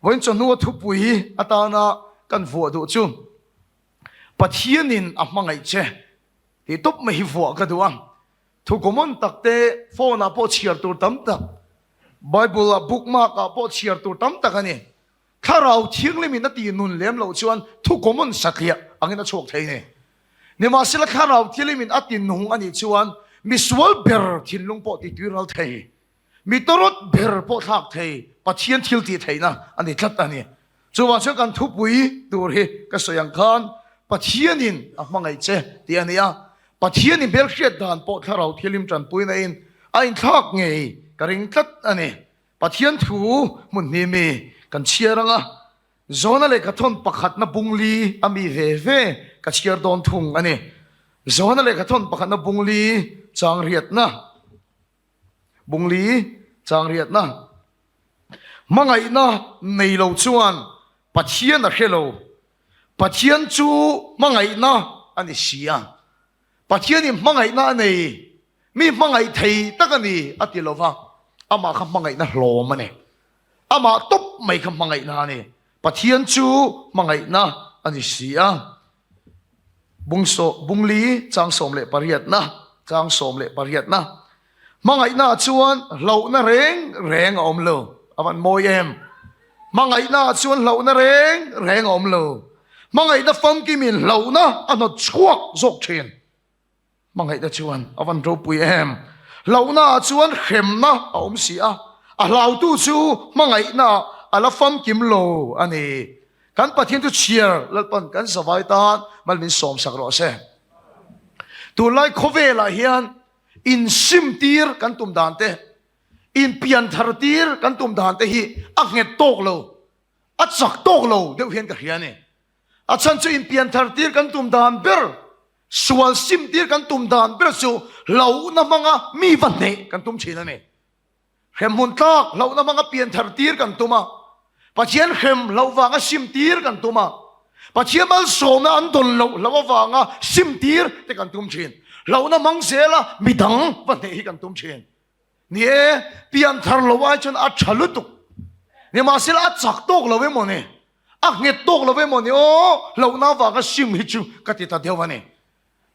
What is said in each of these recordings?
Vawiin chawhnua thupui atana kan vuah duh chu Pathianin a hmangaih che tih tawp mai hi vuah ka duh a. Thu common tak te phone ah pawh chhiar tur tam tak, Bible ah bookmark ah pawh chhiar tur tam tak a ni. Thlarau Thianghlimin a tih nun lem loh chuan thu common satliah angin a chhuak thei a ni. Nimahsela Thlarau Thianghlimin a ti nung a nih chuan misual ber thinlung pawh ti tuiral thei, mi tawrawt ber pawh thlak thei Pathian thil tih theihna a ni tlat a ni. Chuvang chuan kan thupui tur hi ka sawi ang khan Pathianin a hmangaih che tih a ni a, Pathianin hmelhriat dan pawh Thlarau Thianghlim tanpuina in a inthlak ngei ka ring tlat a ni. Pathian thu hmun hnih mi kan chhiar ang a, Jona lehkha thawn pakhatna bungli a mi ve ve ka chhiar dawn thung a ni. Jona lehkha thawn pakhatna bungli chang riatna bungli chang riatna hmangaihna nei lo chuan Pathian a hre lo. Pathian chu hmangaihna a ni si a. Pathianin hmangaihna a nei, mi hmangaih thei tak a ni a ti lo va, amah kha hmangaihna hlawm a ni. Amah tawp mai kha hmangaihna a ni. Pathian chu hmangaihna a ni si a. Bung bungli chang 18na, chang 18na. Hmangaihna ah chuan hlauhna reng reng a awm lo. A van mawi em? Hmangaihna ah chuan hlauhna reng reng a awm lo. Hmangaihna famkimin hlauhna a hnawt chhuak zawk thin. Hmangaihna chuan a van ropui em? Hlauhna ah chuan hremna a awm si a, a hlautu chu hmangaihna ah a la famkim lo a ni. Kan Pathian chu chhiar Lalpan kan zavai tan mal min sawmsak rawh se. Tunlai khawvelah hian Insimtir kan tum dan te, inpianthartir kan tum dan te hi a nghet tawk lo, a chak tawk lo deuh hian ka hria a ni. A chhan chu inpianthartir kan tum dan ber, sual simtir kan tum dan ber chu hlauhna hmanga mi va hneh kan tum thin a ni. Hremhmun tlak hlauhna hmanga pianthar tir kan tum a, Pathian hrem hlauh vanga sim tir kan tum a, Pathian malsawmna an dawn loh hlauh avanga sim tir te kan tum thin. Hlauhna hmang zela midang va hneh hi kan tum thin. Ni e, pianthar lo ai chuan a tha lutuk. Nimahsela a chak tawk lo emaw ni, a nghet tawk lo emaw ni aw, hlauhna avanga sim hi chu ka ti ta deuh a ni.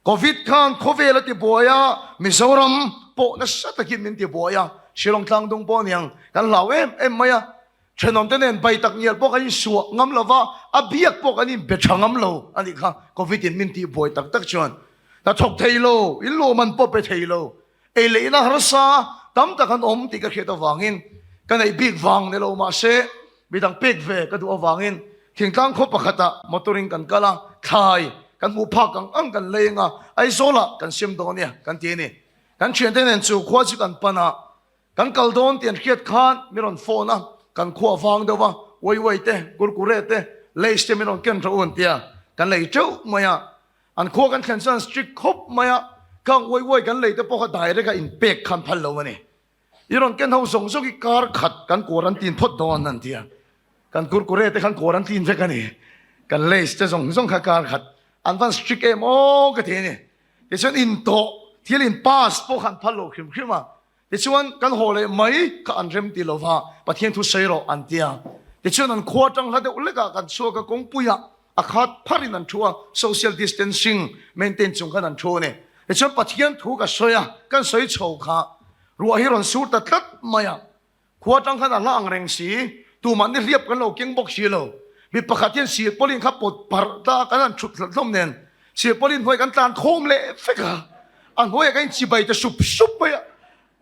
Covid khan khawvel a ti buai a, Mizoram pawh nasa takin min ti buai a, Shillong tlangdung pawh aniang kan hlau em em mai a, thenawmte nen bai tak ngial pawh kan insuah ngam lo va, a biak pawh kan inbe tha ngam lo a nih kha, Covid in min tih buai tak tak chuan hnathawk thei lo, in luahman pawh pe thei lo, ei leh ina harsa tam tak an awm tih ka hriat avangin ka neih bik vang ni lo mahse midang pek ve ka duh avangin thingtlang khaw pakhatah motor in kan kal a, thlai kan hmuh phak ang ang kan lei anga Aizawlah kan siam dawn nia kan ti a ni. Kan thiante nen chu khua chu kan pan a, kan kal dawn tih an hriat khan min rawn phone a, kan khua vang deuh a, uai uai te, kurkure te, lays te min rawn ken rawh u an ti a, kan lei teuh mai a. An khua kan thlen chuan strict khawp mai a, khang uai uai kan lei te pawh kha direct a inpek khan phal lo a ni. I rawn ken ho zawng zawng hi kar khat kan quarantine phawt dawn an ti a, kan kurkure te khan quarantine vek a ni, kan lays te zawng zawng kha kar khat an van strict em aw ka ti a ni. Tichuan intawh thil in pass pawh kha an phal lo hrim hrim a, Tichuan, kan haw leh mai kha an rem ti lo va, Pathian thu sawi rawh an ti a. Tichuan, an khua atang hla deuh lekah kan chhuak a, kawngpuiah a khat pharin an thu a, social distancing maintain chung khan an thu a ni. Tichuan, Pathian thu ka sawi a, kan sawi chho kha ruah hi rawn sur ta tlat mai a, khua atang khan a hla ang reng si, tumah nihliap kan lo keng bawk si lo. Mi pakhat hian silpawlin kha pawt parh ta a, kan han thut hlawm hlawm nen, silpawlin hnuai kan tlan khawm leh vek a. A hnuaiah ka inchibai ta sup sup mai a,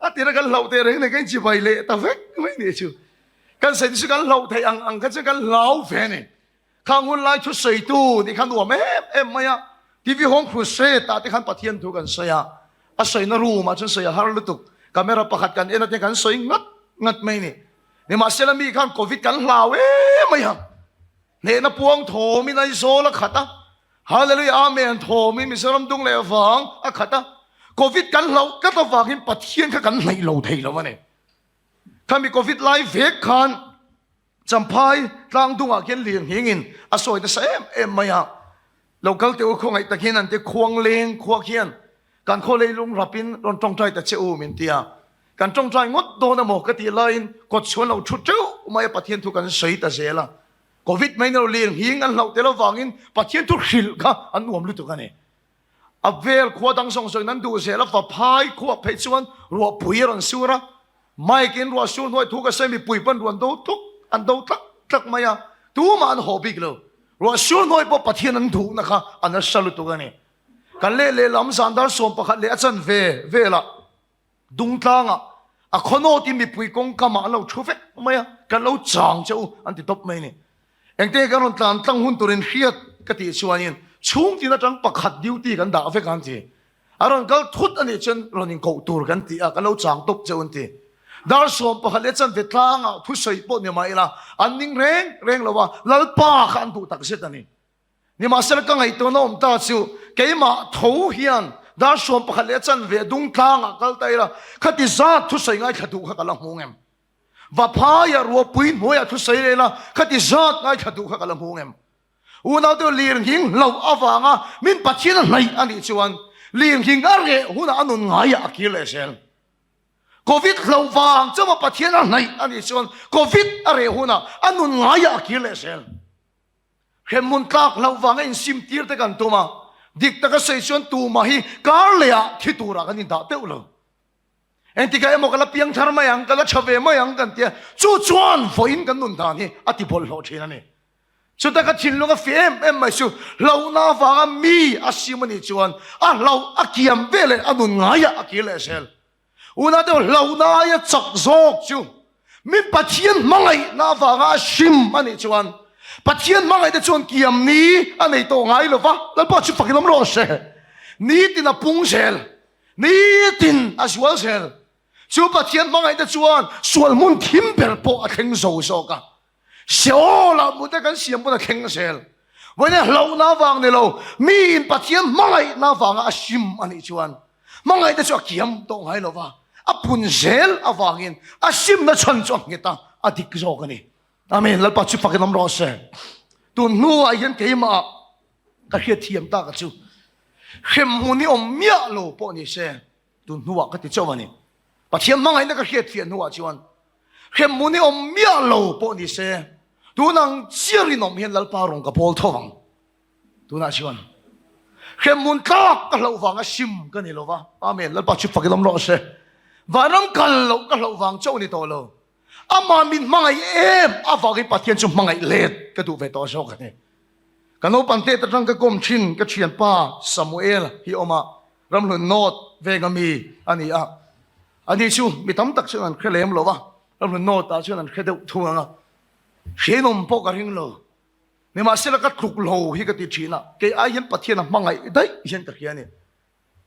a tira kan hlauh teh reng nen ka inchibai leh ta vek mai nih chu. Kan sawi chu kan hlauh theih ang ang kha chu kan hlau ve a ni. Khang hun lai thusawitu nih kha nuam em em mai a, TV Home Crusade ah te khan Pathian thu kan sawi a, a sawina room ah chuan sawi a har lutuk, camera pakhat kan en atang kan sawi ngat ngat mai a ni. Nimahsela mi khan Covid kan hlau em mai a, hnehna puang thawmin Aizawl a khat a, Hallelujah Amen thawm in Mizoram dung leh vang a khat a, Covid kan hlauh tlat avangin Pathian kha kan hnaih lo thei lo a ni. Khami Covid lai vek khan Champhai tlang dungah khian lirnghing in a sawi nasa em em mai a, lo kal teh u khawngaih takin an ti khuang leng khua khian kan khaw leilung rapin rawn tawngtai ta che u min ti a, kan tawngtai ngawt dawn emaw ka tih laiin kawt chhuan lo thu teuh. mai a, Pathian thu kan sawi ta zel a. Covid mai nilo lirnghing an hlauh tel avangin Pathian thu hrilh kha an nuam lutuk a ni. A vel khua dang zawng zawngin an duh zel a, Vaphai khuah phei chuan ruahpui a rawn sur a, Mike in ruah sur hnuai thu ka sawi mipui pawn ruan do tuk an do tlak tlak mai a, tumah an haw bik lo. Ruah sur hnuai pawh Pathian an duhna kha a nasa lutuk a ni. Kan leh lehlam zan dar 11 leh a chanve velah Dungtlangah a khawnawt in mipui kawngkamah an lo thu vek mai a, kan lo chang che u an ti tawp mai a ni. Engte kan rawn tlan tlang hun turin hriat ka tih chuanin chhungtin atang pakhat duty kan dah vek a an ti. A rawn kal thut a nih chuan rawn inkoh tur kan ti a, kan lo chang tawp che u an ti. Dar 11 leh chanve tlangah thusawi pawh ni mah ila an ning reng reng lo a, Lalpa kha an duh takzet a ni. Nimahsela ka ngaihtuahna awm ta chu keimah tho hian dar 11 leh chanve dung tlangah kal ta ila, khati zat thusawi ngaithla duh kha ka la hmu ngem? Vaphaiah ruahpui hnuaiah thusawi leh ila, khati zat ngaithla duh kha ka la hmu ngem? Unaute lirnghing hlauh avanga min Pathian a hnaih a nih chuan lirnghing a reh hunah a nun ngaiah a kir leh zel. Covid hlauh vang chauha Pathian a hnaih a nih chuan Covid a reh hunah a nun ngaiah a kir leh zel. Hremhmun tlak hlauh vanga insim tir te kan tum a, dik taka sawi chuan tumah hi kar lehah thi turah kan indah teuh lo. Engtikah emaw ka la piang thar mai ang, ka la tha ve mai ang kan tia, chu chuan vawiin kan nun dan hi a ti bawlhhlawh thin a ni. Chuta ka thinlung a fih em em mai chu hlauhna avanga mi a sim a nih chuan a hlauh a kiam ve leh a nun ngaiah a kir leh zel. Unau deuh hlauhna aia chak zawk chu min Pathian hmangaihna avanga a hrim a nih chuan Pathian hmangaihna chuan kiam ni a nei tawh ngai lo va, Lalpa chu fakin awm rawh se. Nitin a pung zel, nitin a zual zel. Chu Pathian hmangaihna chuan sual hmun thim ber pawh a thleng zo zawk a. Seolah mute kan siam pawn a thleng zel. Vawiin hlauhna avang ni lo, miin Pathian hmangaihna avanga a hrim a nih chuan hmangaihna chu a kiam tawh ngai lo va, a pun zel avangin a hrimna chhan chu a nghet a, a dik zawk a ni. Amen. Lalpa chu fakin awm rawh se. Tun hnuah hian keimah ka hriatthiam tak a chu hremhmun hi awm miah lo pawh ni se, Tun hnuah ka ti chauh a ni. Pathian hmangaihna ka hriat fiah hnuah chuan hremhmun hi awm miah lo pawh ni se, tun ang chiah rinawm hian Lalpa rawn ka bawl tho ang. Tunah chuan hremhmun tlak ka hlauh vanga sim ka ni lo va. Amen. Lalpa chu fakin awm rawh se. Vanram kal loh ka hlauh vang chauh a ni tawh lo. Amah min hmangaih em avangin Pathian chu hmangaih let ka duh ve tawh zawk a ni. Ka naupang tet atang ka kawm thin ka thianpa Samuel hi awm a, Ramhlun North venga mi a ni a. Ani chu mi tam tak chuan an hre lem lo va, Ramhlun North ah chuan an hre deuh thung ang a, hriainawm pawh ka ring lo. Nimahsela ka tluk lo hi ka ti thin a, kei ai hian Pathian a hmangaih daih hian ka hria a ni.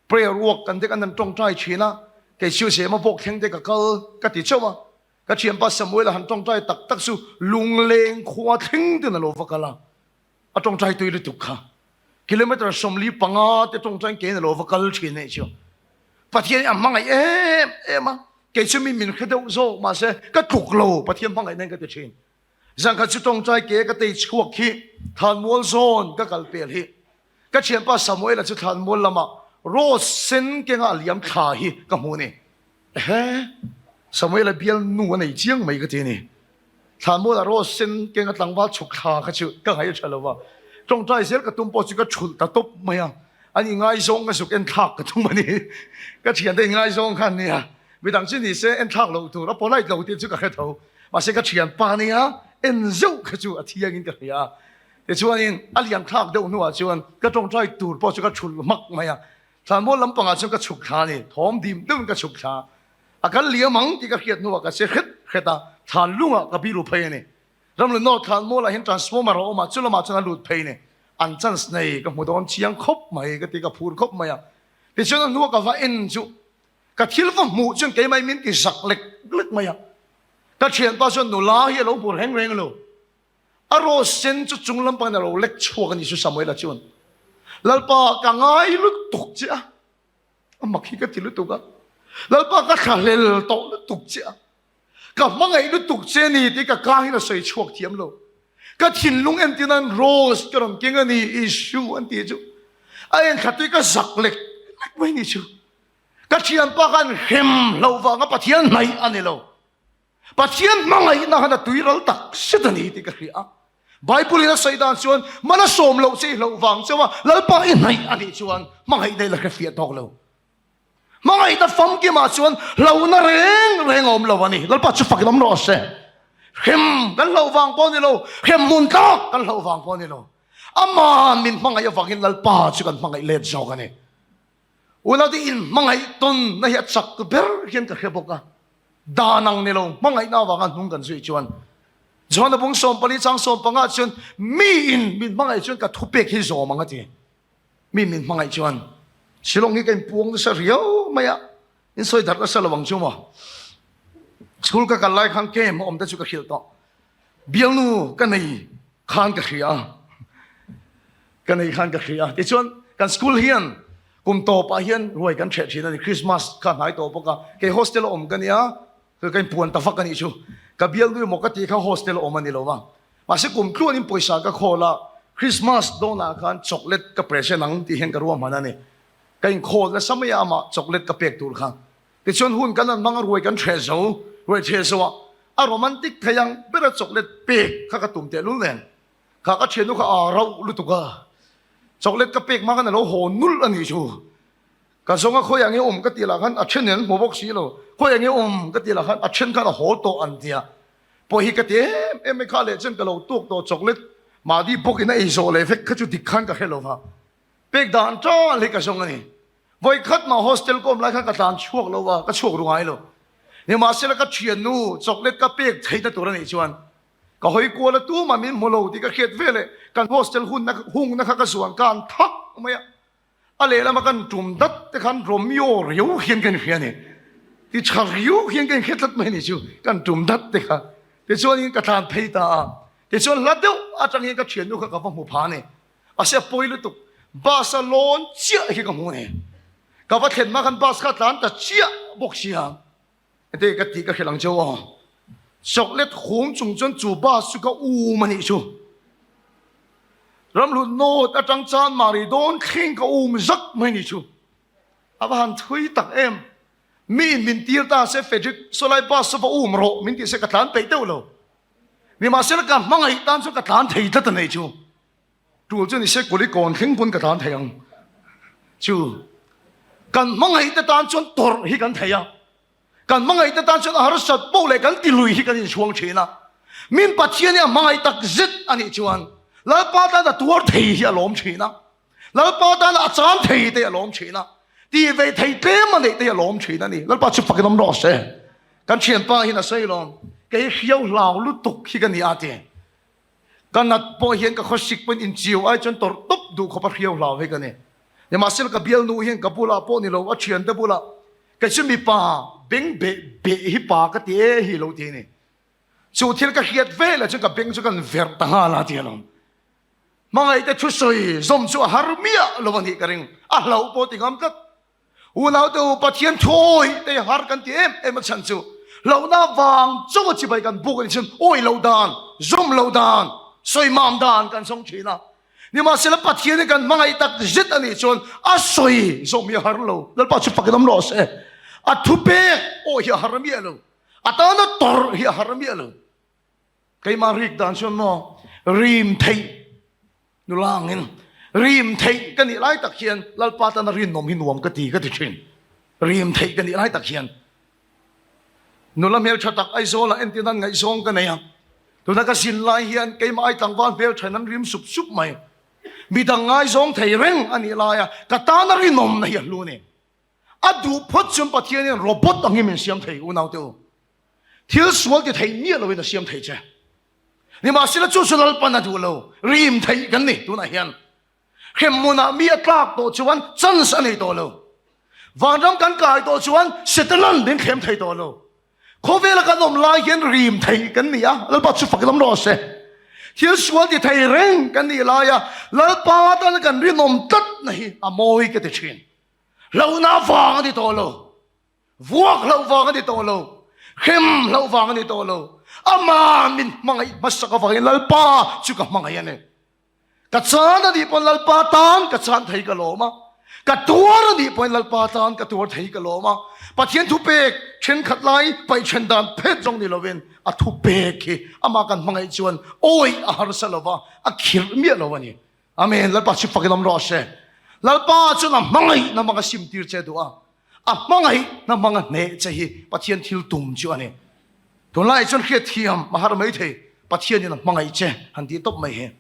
Prayer walk kan te kan han tawngtai thin a, kei chu Zema bawk thleng te ka kal ka ti chauh a, ka thianpa Samuel a han tawngtai tak tak chu lungleng khua thleng ten a lo va kal a, a tawngtai tui lutuk kha. Kilometer 45 te tawngtain kein a lo va kal thin anih chu. Pathian hi a hmangaih em em a, kei chu mi min hre deuh zawk mahse ka tluk lo Pathian hmangaih nan ka ti thin. Zangkhat chu tawngtai ke ka tei chhuak hi Thlanmual zawn ka kal pel hi ka thianpa Samuela chu Thlanmual lamah rose sen kenga a liam thla hi ka hmu ni. Ehe, Samuela bial nu a nei chiang mai ka ti ni. Thlanmualah rose sen kenga tlangval chhuk thla kha chu ka ngaih a tha lo va, tawngtai zel ka tum pawh chu ka thulh ta tawp mai a, an ingaizawng ka zuk en thlak ka tum a ni. Ka thiante ingaizawng kha an nia. Midang chu ni se en thlak loh tur a polite lo tih chu ka hre tho. Mahse ka thianpa nia en zeuh kha chu a thiangin ka hria a. Tichuanin a lian thlak deuh hnuah chuan ka tawngtai tur pawh chu ka thulh hmak mai a. Thlanmual lampangah chuan ka chhuk thla a ni. Thawm dim deuhin ka chhuk thla. A kal liam ang tih ka hriat hnuah ka che hret hret a, thlan lungah ka biru phei a ni. Ramlu North thlanmualah hian transformer a awm a, chu lamah chuan a lut phei a ni. An chance nei ka hmu dawn chiang khawp mai ka ti, ka phur khawp mai a. Tichuan a hnua ka va en chu Ka thil va hmuh chuan keimah min ti zak lek lek mai a. Ka thianpa chuan nula hi a lo hmu reng reng lo. A rose sen chu chung lampangin a lo lek chhuak a ni chu Samuela chuan, Lalpa ka ngai lutuk che a, a mak hi ka ti lutuk a, Lalpa ka thlahlel tawh lutuk che a, ka hmangaih lutuk che a ni tih ka ka hian a sawi chhuak thiam lo. Ka thinlung entir nan rose ka rawn keng a ni Isu an ti chu a enthla tui ka zak lek lek mai ni chu. Ka thianpa khan hrem hloh vanga Pathian hnaih a ni lo. Pathian hmangaihna khan a tuiral tak zet a ni tih ka hria a. Bible in a sawi dan chuan mana sawm loh che i hlauh vang chauh a Lalpa i hnaih a nih chuan hmangaihna i la hre fiah tawk lo. Hmangaihna famkimah chuan hlauhna reng reng a awm lo a ni. Lalpa chu fak in awm rawh se. Hrem kan hlauh vang pawh a ni lo, hrem hmun tlak kan hlauh vang pawh a ni lo. Amahan min hmangaih avangin Lalpa chu kan hmangaih let zawk a ni. Unaute inhmangaih tawnna hi a chak ber hian ka hre bawk a. Dan ang ni lo, hmangaihna avanga hnung kan zui chuan Johana bung 14 chang 15 chuan miin min hmangaih chuan ka thupek hi zawm ang a ti. Mi min hmangaih chuan Shillong hi ka inpuang nasa riau mai a, in sawi darh nasa lo ang chu maw. School ka kal lai khan camp a awm te chu ka hrilh tawh. Bialnu ka nei khan ka hria a, ka nei khan ka hria a. Tichuan kan school hian kum tawpah hian ruai kan hreh thin a ni, Christmas kha hnai tawh bawk a, kei hostel a awm ka nia, ka inpuan ta vak a nih chu. Ka bialnu emaw ka tih kha hostel a awm a ni lo va, mahse kum tluanin pawisa ka khawl a, Christmas dawnah khan chocolate ka present ang tih hian ka ruahman a ni. Ka inkhawl nasa mai a amah chocolate ka pek tur kha. Tichuan hun kan han hmang a, ruai kan hreh zo, ruai hreh zo a, a romantic thei ang bera chocolate pek kha ka tum tehlul nen, kha ka thiannu kha aa rauh lutuk a, chocolate ka pek hma khan a lo haw nulh a nih chu. Ka zawng a khawi ang i awm ka tih lah khan a then an hmu bawk si lo, khawi ang i awm ka tih lah khan a then khan a haw tawh an tia. Pawh hi ka ti em em mai kha leh chuan ka lo tuk tawh chocolate mahni bawkin a ei zawh leh vek kha chu dik khan ka hre lo va, pek dan tan hi ka zawng a ni. Vawi khat mah hostel ka awm lai khan ka tlan chhuak lo a, ka chhuak ru ngai lo. Nimahsela ka thiannu chocolate ka pek theihna tur a nih chuan ka hawi kual a tumah min hmu lo tih ka hriat veleh kan hostel hunna hungna kha ka zuan kan thak mai a. A lehlama kan tum dat te khan Romeo riau hian ka inhria a ni. Ti tha riau hian ka inhria tlat mai a ni chu kan tum dat te kha. Tichuanin ka tlan phei ta a. Tichuan hla deuh atangin ka thiannu kha ka va hmu pha a ni. Mahse a pawi lutuk, bus a lawn chiah hi ka hmu a ni. Ka va thlen hma khan bus kha a tlan ta chiah bawk sia. Heti ka tih ka hrilh ang cheu aw. Chocolate hum chung chuan chu bus chu ka um a nih chu. Ramhlut note atang chan mari dawn thleng ka um zak mai nih chu. A va han thui tak em. Mi in min tir ta se Frederick sawlai bus chu va um rawh min tih se ka tlan peih deuh lo. Nimahsela ka hmangaih tan chuan ka tlan thei tlat a nei chu. Tul chu ni se kuli kawn thleng pawn ka tlan thei ang chu. Kan hmangaih te tan chuan tawrh hi kan thei a, kan hmangaih te tan chuan a harsat poh leh kan ti lui hi kan inchhuang thin a. Min Pathian hi a hmangaih tak zet a nih chuan Lalpa tan a tuar thei hi a lawm thin a, Lalpa tan a chan thei te a lawm thin a, ti ve thei tlem a neih te hi a lawm thin a ni. Lalpa chu fakin awm rawh se. Kan thianpa hian a sawi lawm, kei hriau hlau lutuk hi ka ni a ti. Ka nat pawh hian ka khawsik pawhin inchiu ai chuan tawrh tawp duh khawp a hriau hlau vek a ni. Nimahsela ka bialnu hian ka bulah pawh ni lo, a thiante bulah kei chu mipa beng beh beh hi pa ka ti e hi lo ti a ni. Chu thil ka hriat velah chuan ka beng chu kan verh ta nghal a ti alawm. Hmangaihte thusawi zawm chu a har miah lo a nih ka ring, a hlauh pawh ti ngam tlat. Unaute u, Pathian thuawi te har kan ti em em a chhan chu lohna vang chaw a chibai kan buk a ni chuan awi loh dan, zawm loh dan, sawi mam dan kan zawng thin a. Nimahsela Pathian hi kan hmangaih tak zet a nih chuan a sawi zawm hi a har lo. Lalpa chu fakin awm rawh se. A thupek awi hi a har miah lo. A tana tawrh hi a har miah lo. Keimah rik dan chuan maw rim theih Nula angin rim theih ka nih lai tak hian Lalpa tana rinawm hi nuam ka ti ka ti thin. Rim theih ka nih lai tak hian nula hmeltha tak Aizawlah entir nan ngaihzawng ka nei a. Tuna ka zin lai hian keimah ai tlangval hmelthain an rim sup sup mai. Midang ngaizawng thei reng a nih laia ka tana rinawmna hi a hlu a ni. A duh phawt chuan Pathian hian robot angin min siam thei unaute u. Thil sual ti thei miah loin a siam thei che. Nimahsela chu chu Lalpan a duh lo, rim theih kan ni tunah hian. Hremhmunah mi a tlak tawh chuan chance a nei tawh lo. Vanram kan kai tawh chuan Setanan min thlem thei tawh lo. Khawvela kan awm lai hian rim theih kan ni a, Lalpa chu fak lam rawh se. Thil sual ti thei reng kan nih laia Lalpa tana kan rinawm tlatna hi a mawi ka ti thin. Hlauhna vang a ni tawh lo. Vuak hlauh vang a ni tawh lo. Hrem hlauh vang a ni tawh lo. Ama min hmangaih hmasak avangin Lalpa chu ka hmangaih a ni. Ka chan a nih pawn Lalpa tan ka chan thei ka lawm a. Ka tuar a nih pawhin Lalpa tan ka tuar thei ka lawm a. Pathian thupek thenkhat lai paih then dan phet zawng ni lovin a thupek hi amah kan hmangaih chuan awih a harsa lova, a khirh miah lo a ni. Amen. Lalpa chu fakin awm rawh se. Lalpa chuan a hmangaihna hmanga simtir che duh a, a hmangaihna hmanga hneh che hi Pathian thil tum chu a ni. Tunlaiah chuan hriatthiam a har mai thei, Pathianin a hmangaih che han tih tawp mai hi.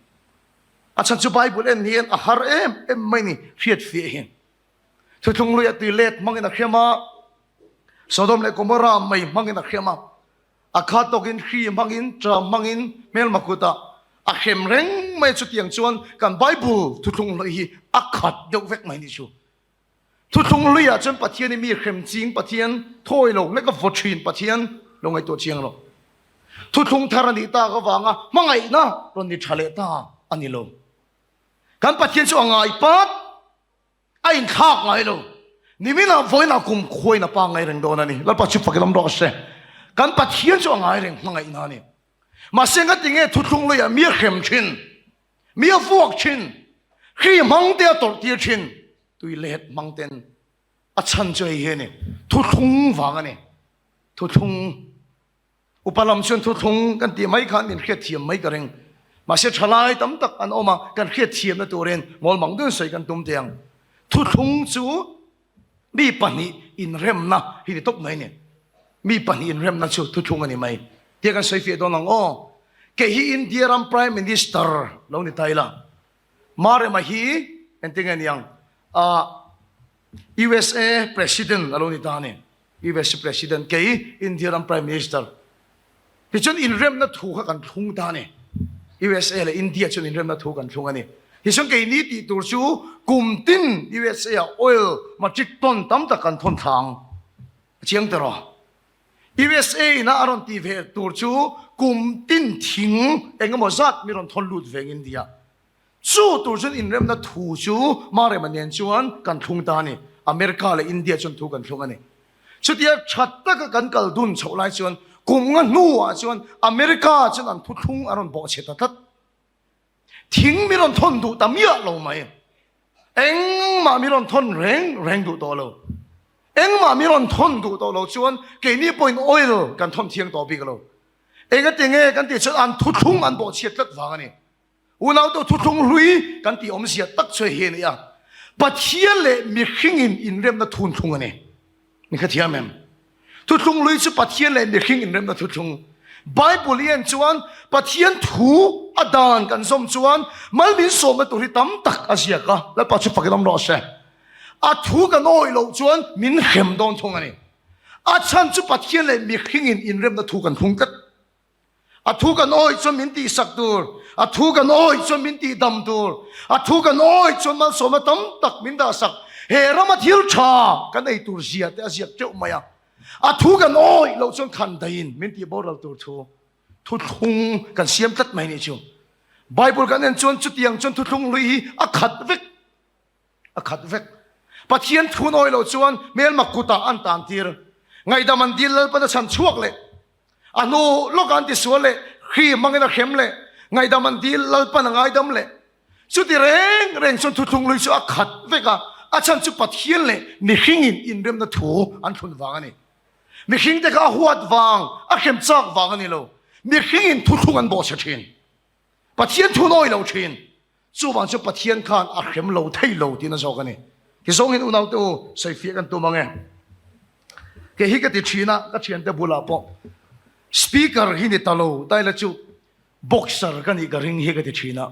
A chhan chu Bible en hian a har em em mai ni hriatfiah hi. Thuthlung luiah tui let hmangin a hriam a, Sodom leh Gomorrah mei hmangin a hriam a, a khat tawkin hri hmangin, ṭam hmangin hmelma kutah a hrem reng mai a, chutiang chuan kan Bible thuthlung hlui hi a khat deuh vek mai ni chu. Thuthlung hluiah chuan Pathian i mi hrem ching Pathian, thawi lo hlek a vaw thin Pathian lo ngaihtuah chiang lo. Thuthlung thar a nih tak avanga hmangaihna rawn ni tha leh ta a ni lo. Kan Pathian chu a ngai pat, a inthlak ngai lo. Niminah vawiinah kum khuain a pa ngai reng dawn a ni. Lalpa chu fak lam rawh se. Kan Pathian chu a ngai reng hmangaihna a ni. Mahse ngatinge thuthlung hluiah mi a hrem thin? Mi a vuak thin, hri hmang te a tawrh tir thin, tui let hmang ten a chhan chu hei hi a ni, thuthlung vang a ni. Thuthlung, upa lam chuan thuthlung kan tih mai khan min hriatthiam mai ka ring. Mahse thalai tam tak an awm a, kan hriatthiamna turin mawlmang deuhin sawi kan tum teh ang. Thuthlung chu Mi pahnih inremna hi ni tawp mai ni. Mi pahnih inremna chu thuthlung a ni mai. Tia kan sawi fiah dawn ang aw. Kei hi India ram Prime Minister lo ni ta ila. Marema hi engtin nge niang? Ah, USA President a lo ni ta a ni. US President, kei India ram Prime Minister. Tichuan inremna thu kha kan thlung ta a ni. USA leh India chuan inremna thu kan thlung a ni. Tichuan keini tih tur chu kum tin USA ah oil matric ton tam tak kan thawn thla ang. A chiang ta rawh. USA ina a rawn tih ve tur chu kum tin thing eng emaw zat mi rawn thawn lut ve ang India. Chu tur chuan inremna thu chu Marema nen chuan kan thlung ta a ni. America leh India chuan thu kan thlung a ni. Chutia tha taka kan kal dun chhoh lai chuan kum nga hnuah chuan America chuan an thuthlung a rawn bawhchhe ta tlat. Thing mi rawn thawn duh ta miah lo mai. Engmah mi rawn thawn reng reng duh tawh lo. Engmah mi rawn thawn duh tawh lo chuan keini pawhin oil kan thawn thiang tawh bik lo. Engatinge kan tih chuan an thuthlung an bawhchhiat tlat vang a ni. Unaute thuthlung hlui kan tih awmzia tak chu hei hi a ni a, Pathian leh mihringin inremna thunthlung a ni. Ni kha thiam em? Thuthlung hlui chu Pathian leh mihring inremna thuthlung. Bible i en chuan Pathian thu a dan kan zawm chuan mal min sawmna tur hi tam tak a ziak a, Lalpa chu fakin awm rawh se. A thu kan awih loh chuan min hrem dawn thung a ni. A chhan chu Pathian leh mihringin inremna thu kan thlung tlat. A thu kan awih chuan min tihsak tur, a thu kan awih chuan min tihdam tur, a thu kan awih chuan malsawmna tam tak min dahsak. He rama thil tha kan ei tur zia te a ziak teuh mai a. A thu kan awih loh chuan khan daiin min tih boral tur thu thuthlung kan siam tlat mai nih chu. Bible kan en chuan chutiang chuan thuthlung hlui hi a khat vek. A khat vek. Pathian thu nawi loh chuan hmelma kutah an tan tir. Ngaihdam an dil Lalpan a chhan chhuak leh. A hnu lawkah an tisual leh, hri hmangin a hrem leh. Ngaihdam an dil Lalpan a ngaidam leh. Chuti reng reng chuan thuthlung lui chu a khat vek a, a chhan chu Pathian leh mihringin inremna thu an thlun vang a ni. Mihringte kha a huat vang, a hrem chak vang a ni lo. Mihringin thuthlung an bawhchhe thin. Pathian thu nawi lo thin. Chuvang chu Pathian khan a hrem lo thei lo tihna zawk a ni. Tizawngin unaute u, sawifiah kan tum ang e. Kei hi ka ti thin a, ka thiante bulah pawh Speaker hi ni ta lo, daila chu Boxer ka nih ka ring hi ka ti thin a.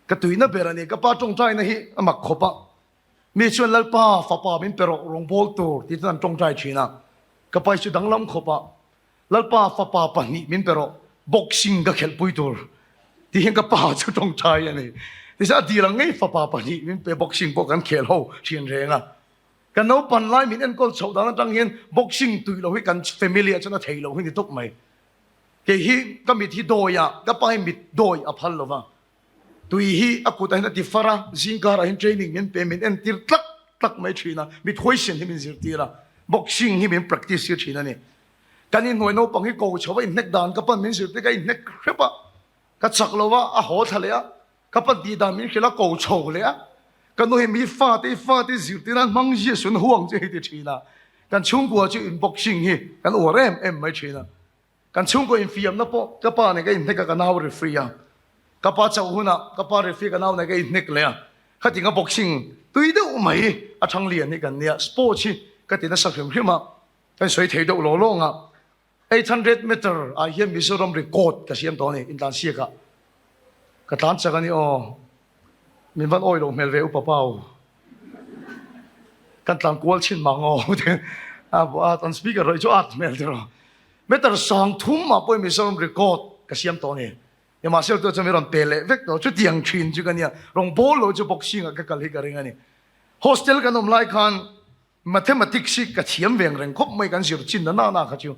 Ka tuina ber a ni, ka pa tawngtaina hi a mak khawp a. Mi chuan Lalpa fapa min pe rawh rawngbawl tur tih chuan an tawngtai thin a. Ka pa hi chu danglam khawp a. Lalpa fapa pahnih min pe rawh, boxing ka khelhpui tur tih hian ka pa chu tawngtai a ni. Tichuan a dil ang ngei fapa pahnih min pe boxing pawh kan khel ho thin reng a. Ka naupan lai min enkawl chhoh dan atang hian boxing tui lo hi kan family ah chuan a thei lo hi ni tawp mai. Kei hi ka mit hi dawi ah ka pa hi mit dawi a phal lo va. Tui hi a kutah hian a ti far a, zingkarah hian training min pe, min entir tlak tlak mai thin a, mit huaisen hi min zirtir a, boxing hi min practice tir thin a ni. Kan inhnuai naupang hi ko chho a inhnek dan ka pan min zirtir ka inhnek hrep a, ka chak lo a, a haw thla leh a, ka pan tih dan min hrilh a, ko chho leh a. Ka nu hi mi fate i fate zirtir nan hmang zia sun huang chu hei ti thin a. Kan chhungkua chu in boxing hi kan uar em em mai thin a. Kan chhungkua infiamna pawh ka pa nen ka inhnek a, ka nau referee a. Ka pa chauh hunah ka pa referee ka nau nen ka inhnek leh a. Khatinga boxing tui deuh mai a thang lian hi kan nia. Sports hi ka ti nasa hrim hrim a, kan sawi thei deuh law lawng a. 800 meter ah hian Mizoram record ka siam tawh a ni, intlansiak ah ka tlan chak a ni aw. Min van awi loh hmel ve upa pau. Kan tlan kual chin mang aw an speaker rawih chu at hmel tiraw. Meter 3000 ah pawhin Mizoram record ka siam tawh a ni. Nimahsela tu chuan min rawn pe leh vek tawh. Chutiang thin chu ka nia. Rawng bawl lo chu boxing ah ka kal hi ka ring a ni. Hostel kan awm lai khan Mathematics hi ka thiam veng reng khawp mai kan zir chin na na na kha chu.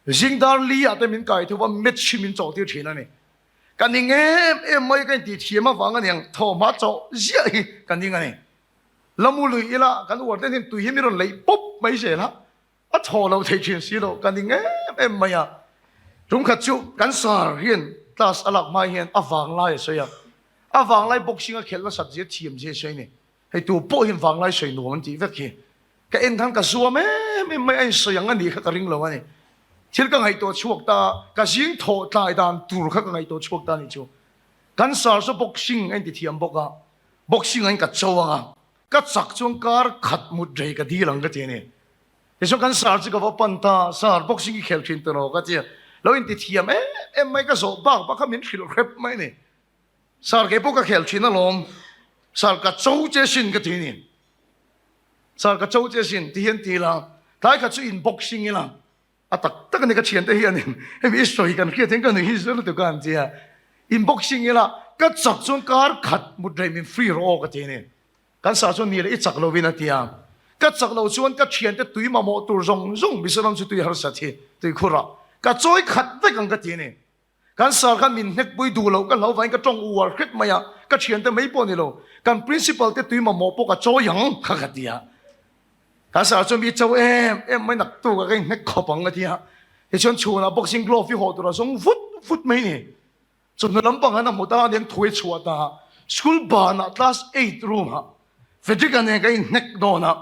Zing dar li ah te min kai thu va maths hi min chawh tir thin a ni. Ka ning em em mai ka intih thiam avang a niang thawhhma chawh ziah hi ka ning a ni. Lamu lui ila kan uar ten hian tui hi mi rawn leih pawp mai zel a, a thaw lo thei thin si lo ka ning em em mai a. Tum khat chu kan sar hian class a lak hma hian a vanglai a sawi a, a vanglai boxing a khelh nasat zia thiam zia a sawi a ni. Hei tu pawh hian vanglai sawi nuam an tih vek hi. Ka en khan ka zuam em em mai a insawi ang a nih kha ka ring lo a ni. Thil ka ngaihtuah chhuak ta, ka zing thawh tlai dan tur kha ka ngaihtuah chhuak ta a nih chu. Kan sar chu boxing a inti thiam bawk a, boxing ah in ka cho ang a, ka chak chuan kar khat mut rei ka dil ang ka ti a ni. Tichuan kan sar chu ka va pan ta, sar boxing i khel thin tawh ka ti a, lo inti thiam em em mai ka zawh bak bak kha min hrilh hrep mai a ni. Sar kei pawh ka khel thin alawm, sar ka cho che sin ka ti ni. Sar ka cho che sin ti hian ti ila, tlai khat chu in boxing ila, a tak tak a ni ka thiante hianin hemi i sawi kan hriat hian ka nui hi zir lutuk a an ti a, in boxing ila ka chak chuan kar khat mut rei min free rawh aw ka ti ni. Kan sar chuan ni leh i chak lovin a ti a, ka chak lo chuan ka thiante tui mamawh tur zawng zawng Mizoram chu tui harsat hi tuikhurah ka chawi khat vek ang ka ti ni. Kan sir khan min hnekpui duh loh ka hlo vangin ka tawng uar hret mai a, ka thiante mai pawh ni lo, kan principal te tui mamawh pawh ka chawi ang kha ka ti a. Kan sir chuan mi cho em em mai naktuk a ka inhnek khawp ang a ti a. Tichuan chhunah boxing glove hi haw tura zawng vut vut mai ni. Chawhnu lampang an a hmu ta a niang thuai chhuah ta a, school banah class eight room ah Frederick-a nen ka inhnek dawn a,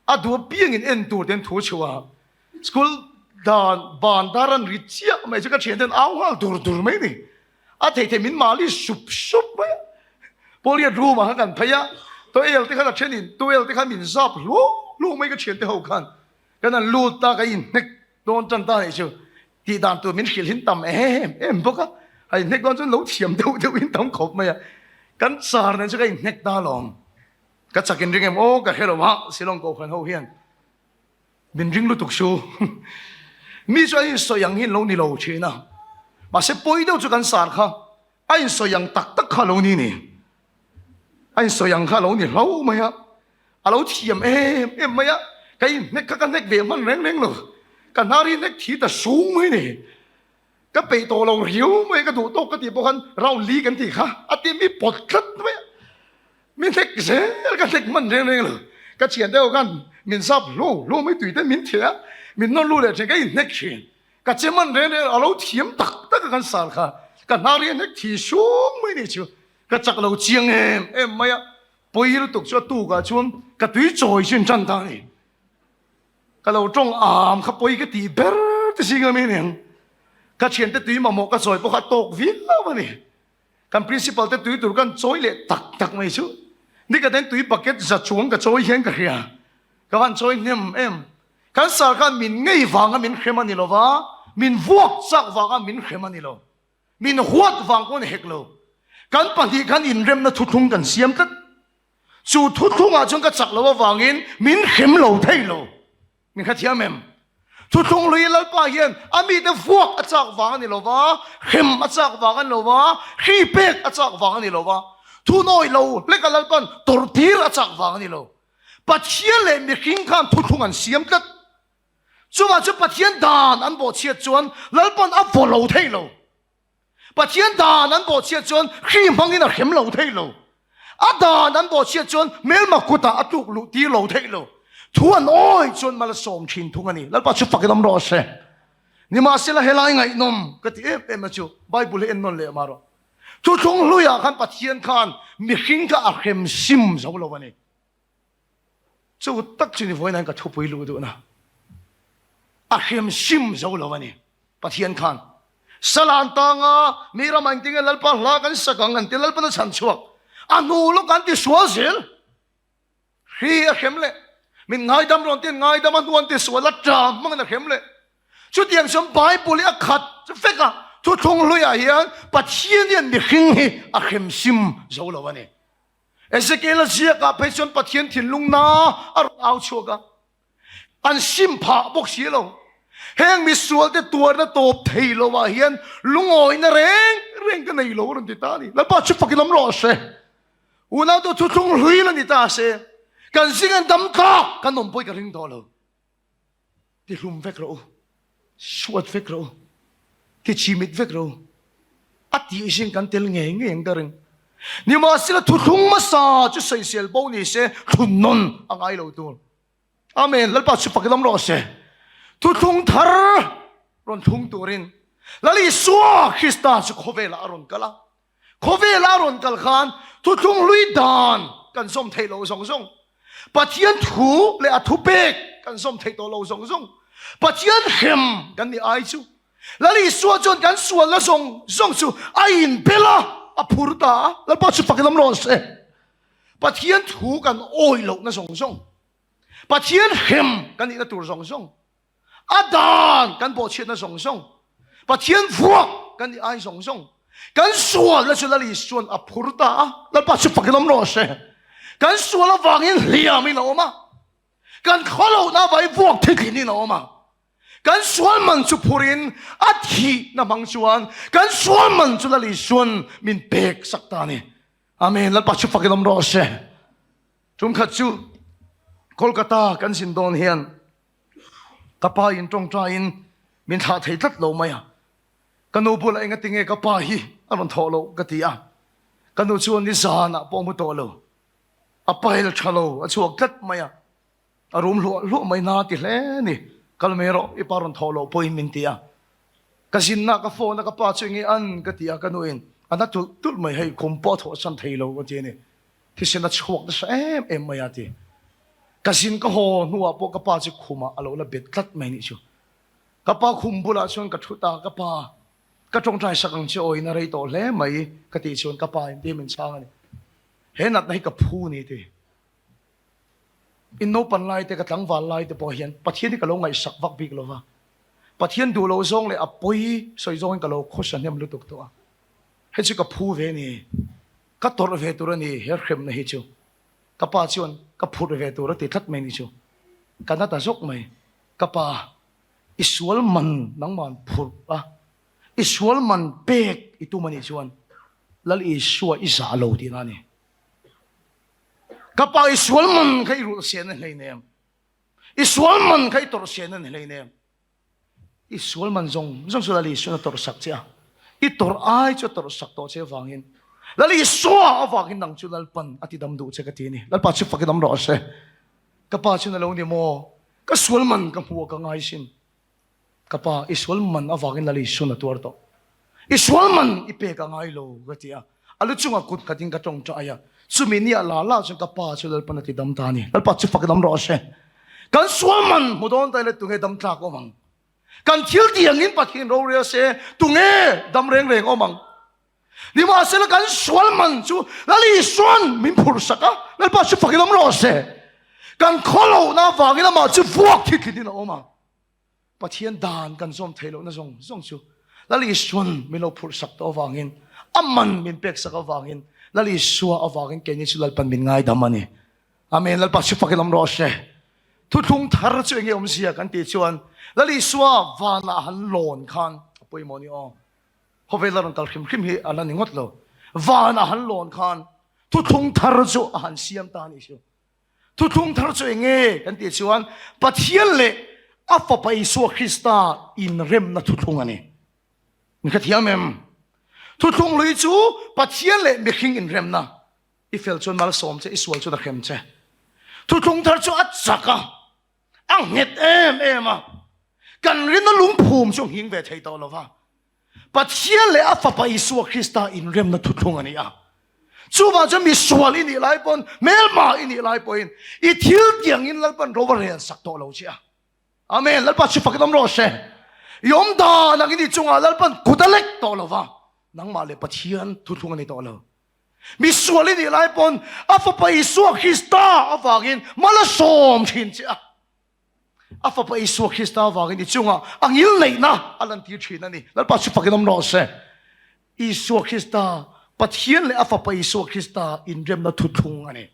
a duh apiangin en tur ten thu chhuah a. School dan ban dar an ri chiah mai chu ka thian ten au nghal dur dur mai ni. A thei thei min mali sup sup mai a. Pawliat room ah khan kan phei a, toel te khan a then in toel te khan min zap hluau hluau mai ka thian te ho khan. Kan han lut ta ka inhnek dawn tan ta nih chu tih dan tur min hrilh hin tam em em bawk a. A inhnek dawn chuan lo thiam deuh deuh in tam khawp mai a. Kan char nen chu ka inhnek ta alawm. Ka chak in ring em aw ka hre lo a Shillong Kohhran ho hian. Min ring lutuk chu mi chu a insawi ang hi lo ni lo thin a, mahse pawi deuh chu kan sar kha a insawi ang tak tak kha lo ni ni, a insawi ang kha lo ni hlo mai a, a lo thiam em em mai a, ka inhnek kha ka hnek ve hman reng reng lo, ka hnar hi hnek thi ta sung mai ni, ka peih tawh lo riau mai ka duh tawk ka tih pawh khan round li kan tih kha a ti mi pawt tlat mai a. Mi hlek zel ka hlek hman reng reng lo. Ka thian deuh khan min zap hlo hlo mai tui te min theh a, min nawn lu leh thin ka inhnek thin. Ka che hman reng reng lo, a lo thiam tak tak a kan sar kha. Ka hnar hi a hnek thi sung mai nih chu. Ka chak lo chiang em em mai a, pawi lutuk chu a tukah chuan ka tui chawi chin tan ta a ni. Ka lo tawng am kha pawi ka tih ber te zing a mi aniang. Ka thiante tui mamawh ka chawi pawh kha a tawk viau a ni. Kan principal te tui tur kan chawi leh tak tak mai chu. Ni ka ten tui bucket za chuang ka chawi hian ka hria. Ka van chawi hnem em. Kan sir khan min ngei vanga min hrem a ni lo va, min vuak chak vanga min hrem a ni lo. Min huat vang pawh a ni hek lo. Kan pahnih khan inremna thuthlung kan siam tlat. Chu thuthlungah chuan ka chak lo avangin min hrem lo thei lo. Min hrethiam em? Thuthlung hlui Lalpa hian a mite vuak a chak vang a ni lo va, hrem a chak vang a ni lo va, hri pek a chak vang a ni lo va, thunawi lo hleka Lalpa'n tawrhtir a chak vang a ni lo. Pathian leh mihring khan thuthlung an siam tlat. Chuvang chu Pathian dan an bawhchhiat chuan Lalpa'n a vaw lo thei lo. Pathian dan an bawhchhiat chuan hri hmangin a hrem lo thei lo. A dan an bawhchhiat chuan hmelma kutah a tluk luh tir lo thei lo. Thu an awi chuan mal a sawm thin thung a ni. Lalpa chu fakin awm rawh se. Nimahsela helai ngaihnawm ka ti em em a chu Bible hi en nawn leh mah rawh. Thuthlung hluiah khan Pathian khan mihring kha a hrem sim zo lo a ni. Chu tak chu ni vawiin ka thupui luh duhna. A hrem sim zo lo a ni Pathian khan. Salan tanga mi ramah engtin nge Lalpa hla kan sak ang an ti Lalpan a chhan chhuak. A hnu lawk an ti sual zel. Hri a hrem leh. Min ngaidam rawn tin ngaidam a hnu an ti sual a ṭam hmangin a hrem leh. Chutiang chuan Bible hi a khat vek a, thuthlung hluiah hian Pathian hian mihring hi a hrem sim zo lo a ni. Ezekiel-a ziakah phei chuan Pathian thinlung na a rawn au chhuak a, an sim phah bawk si lo. Heng misualte tuarna tawp thei lovah hian lungawina reng reng ka nei lo a rawn ti ta a ni. Lalpa chu fakin awm rawh se. Unaute thuthlung hlui la ni ta se, kan zing an dam tlak kan awm pawh i ka ring tawh lo. Ti hlum vek rawh u, suat vek rawh u, ti chimit vek rawh u. A tih zing kan tel ngei ngei ang ka ring. Nimahsela thuthlung hmasa chu sawisel bo ni se thlun nawn a ngai lo tur. Amen. Lalpa chu fak lam rawh se. Thuthlung thar rawn thlung turin Lal Isua Krista chu khawvelah a rawn kal a. Khawvela a rawn kal khan thuthlung hlui dan kan zawm theih loh zawng zawng, Pathian thu leh a thupek kan zawm theih tawh loh zawng zawng, Pathian hrem kan nih ai chu Lal Isua chuan kan sualna zawng zawng chu a inbel a, a phur ta a. Lalpa chu fak lam rawh se. Pathian thu kan awih lohna zawng zawng, Pathian hrem kan nihna tur zawng zawng, A dan kan bawhchhiatna zawng zawng, Pathian vuak kan nih ai zawng zawng, kan sualna chu Lal Isuan a phur ta a, Lalpa chu fakin awm rawh se. Kan sual avangin hliamin a awm a, kan khawlohna avangin vuak thitlinin a awm a, kan sual man chu phurin a thihna hmang chuan kan sual man chu Lal Isuan min pek sak ta a ni. Amen. Lalpa chu fakin awm rawh se. Tumkhat chu Kolkata kan zin dawn hian Ka pa in tawngtaiin min thlah thei tlat lo mai a, ka nu bulah enga tinge ka pa hi a rawn thawh loh ka ti a, ka nu chuan nizanah pawh a hmu tawh lo, a pail tha lo a chhuak tlat mai a, a rum hluah hluah mai na ti hle ni, kal mai rawh i pa rawn thawh loh pawhin min ti a, ka zinna ka phone a ka pa chu enge an ka ti a, ka nu in a na tulh tulh mai hei khum pawh a thawh san thei lo a ti a ni. Thisen a chhuak nasa em em mai a ti. Ka zin ka haw hnuah pawh ka pa chu khumah a lo la bet tlat mai nih chu. Ka pa khum bulah chuan ka thut a, ka pa, ka tawngtai sak ang che aw in a rei tawh hle mai ka tih chuan ka pa in tia min chhang a ni. He natna hi ka phu ni ti. In naupan lai te ka tlangval lai te pawh hian Pathian hi ka lo ngaihsak vak bik lo va. Pathian duh loh zawng leh a pawi sawi zawngin ka lo khawsa hnem lutuk tawh a. Hei chu ka phu ve ni. Ka tawrh ve tur a ni he hremna hi chu. Ka pa chuan ka phurh ve tur a ti tlat mai ni chu. Ka na ta zawk mai. Ka pa, i sual man nangman phurh a, i sual man pek i tum a nih chuan Lal Isua i zah lo tihna a ni. Ka pa, i sual man kha i rulh sian a hleinem. I sual man kha i tawrh sian a ni hleinem. I sual man zawng zawng chu Lal Isuan a tawrh sak che a, i tawrh ai chu a tawrh sak tawh che avangin Lal Isua avangin nang chu Lalpan a ti dam duh che ka ti a ni. Lalpa chu fak i dam rawh se. Ka pa chuan a lo ni maw? Ka sual man ka hmu a ka ngai sin. Ka pa, i sual man avangin Lal Isuan a tuar tawh. I sual man i pek a ngai lo ka ti a. A lu chungah kut khatin ka tawngtai a, chumi ni ah la la chuan ka pa chu Lalpan a ti dam ta a ni. Lalpa chu fak dam rawh se. Kan sual man hmu dawn ta ila tunge dam tlak awm ang? Kan thil tih angin Pathian rorel se tunge dam reng reng awm ang? Nimahsela kan sual man chu Lal Isuan min phurh sak a, Lalpa chu fak dam rawh se. Kan khawlohna avangin amah chu vuak thit thlitin a awm ang. Pathian dan kan zawm theih lohna zawng zawng chu Lal Isuan min lo phurh sak tawh avangin, a man min pek sak avangin, Lal Isua avangin keini chu Lalpan min ngaidam a ni. Amen. Lalpa chu fakin awm rawh se. Thuthlung thar chu enge awmzia kan tih chuan Lal Isua vanah han lawn khan a pawimawh ni aw. Khawvel a rawn kal hrim hrim hi a la ni ngawt lo. Vanah han lawn khan thuthlung thar chu a han siam ta a nih chu. Thuthlung thar chu eng nge kan tih chuan Pathian leh a Fapa Isua Krista inremna thuthlung a ni. Min hrethiam em? Thuthlung hlui chu Pathian leh mihring inremna. I fel chuan malsawm che, i sual chuan a hrem che. Thuthlung thar chu a chak a, a nghet em em a. Kan rinna lungphum chu a nghing ve thei tawh lo va. Pathian leh a Fapa Isua Krista inremna thuthlung a ni a. Chuvang chuan misual i nih lai pawn, hmelma i nih lai pawhin i thil tiangin Lalpan ro a rel sak tawh lo che a. Amen. Lalpa chu fakin awm rawh se. I awm dan angin i chungah Lalpan kut a lek tawh lo va, nangmah leh Pathian thuthlung a ni tawh lo. Misual i nih lai pawn a Fapa Isua Krista avangin mal a sawm thin che a. A Fapa Isua Krista avangin i chungah a ngilneihna a lantir thin a ni. Lalpa chu fakin awm rawh se. Isua Krista, Pathian leh a Fapa Isua Krista inremna thuthlung a ni.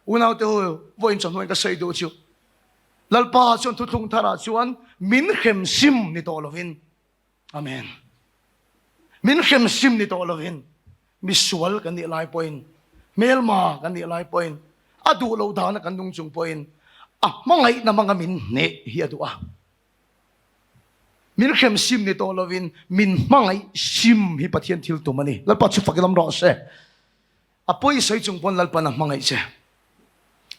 Unaute ho, vawiin chawhnuaiin ka sawi duh chu, Lalpa chuan thuthlung tharah chuan min hrem sim ni tawh lovin, Amen. Min hrem sim ni tawh lovin, misual kan nih lai pawhin, hmelma kan nih lai pawhin, a duh loh dana kan nung chung pawhin, a hmangaihna hmanga min hneh hi a duh a. Min hrem sim ni tawh lovin, min hmangaih sim hi Pathian thil tum a ni. Lalpa chu fak i lam rawh se. A pawi sawi chung pawn Lalpan a hmangaih che.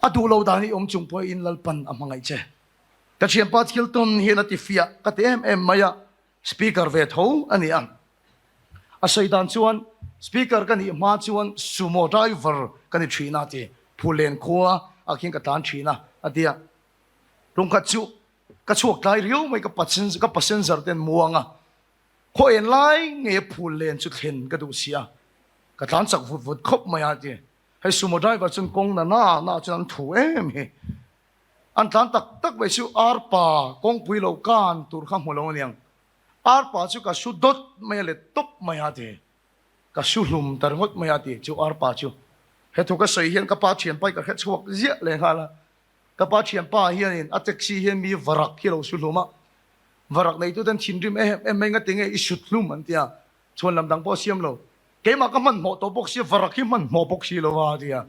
A duh lo dan i awm chung pawhin Lalpan a hmangaih che. Ka thianpa thil tawn hian a ti fiah ka ti em em mai a, speaker ve tho a ni a. A sawi dan chuan speaker ka nih hma chuan sumo driver ka ni thin a ti. Phulen khua ah khian ka tlan thin a, a ti a. Tumkhat chu ka chhuak tlai riau mai ka passenger ten muang a. Khaw en lai nge phul len chu thlen ka duh si a, ka tlan chak vut vut khawp mai a ti. Hei sumo driver chuan kawng na na na chuan an thu em hi. An tlan tak tak mai chu arpa kawngpui lo kan tur kha hmu lo aniang. Arpa chu ka su dawt mai a let tawp mai a ti. Ka su hlum ta ringawt mai a ti chu arpa chu. He thu ka sawi hian ka pa thianpa hi ka hre chhuak ziah leh nghal a. Ka pa thianpa hianin a taxi hian mi varak hi a lo su hlum a, varak neituten thinrim em em mai ngati nge i sut hlum an ti a, chhuan lam dang pawh a siam lo. Keimah ka hmanhmawh tawh bawk sia varak hi hmanhmawh bawk si lo a ti a,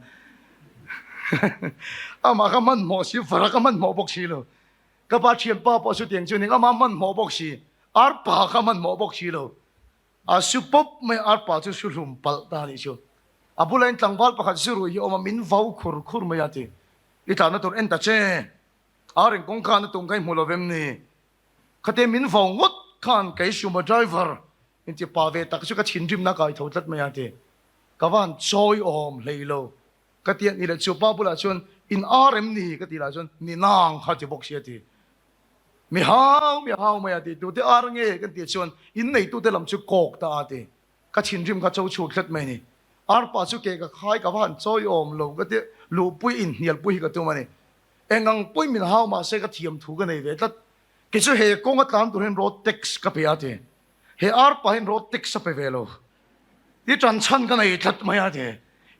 amah ka hmanhmawh si varak a hmanhmawh bawk si lo. Ka pa thianpa pawh chutiang chu ning amah hmanhmawh bawk si, arpa kha hmanhmawh bawk si lo. A su pawp mai a, arpa chu su hlum palh ta a nih chu. A bulah in tlangval pakhat zu rui hi a awm a, min vau khur khur mai a ti. I tlanna tur en ta che. Ar in kawngka na tum kha i hmu lo vem ni? Khate min vau ngawt khan kei Sumo driver in ti pa ve tak chu ka thinrimna kai tho tlat mai a ti. Ka van chawi awm hlei lo. Ka ti a ni leh chu pa bulah chuan in ar em ni? Ka ti lah chuan ni nang kha ti bawk si a ti. Mi hau mi hau mai a ti. Tute ar nge kan tih chuan in neitute lam chu kawk ta a ti. Ka thinrim kha cho chhut hlet mai a ni. Arpa chu ke ka khai ka va han chawi awm lo ka ti luhpui inhnialpui hi ka tum a ni. Eng ang pawhin min hau mahse ka thiam thu ka nei ve tlat. Kei chu he kawng a tlan tur hian road tax ka pe a ti. He arpa hian road tax a pe ve lo. Ti tan chhan ka nei tlat mai a ti.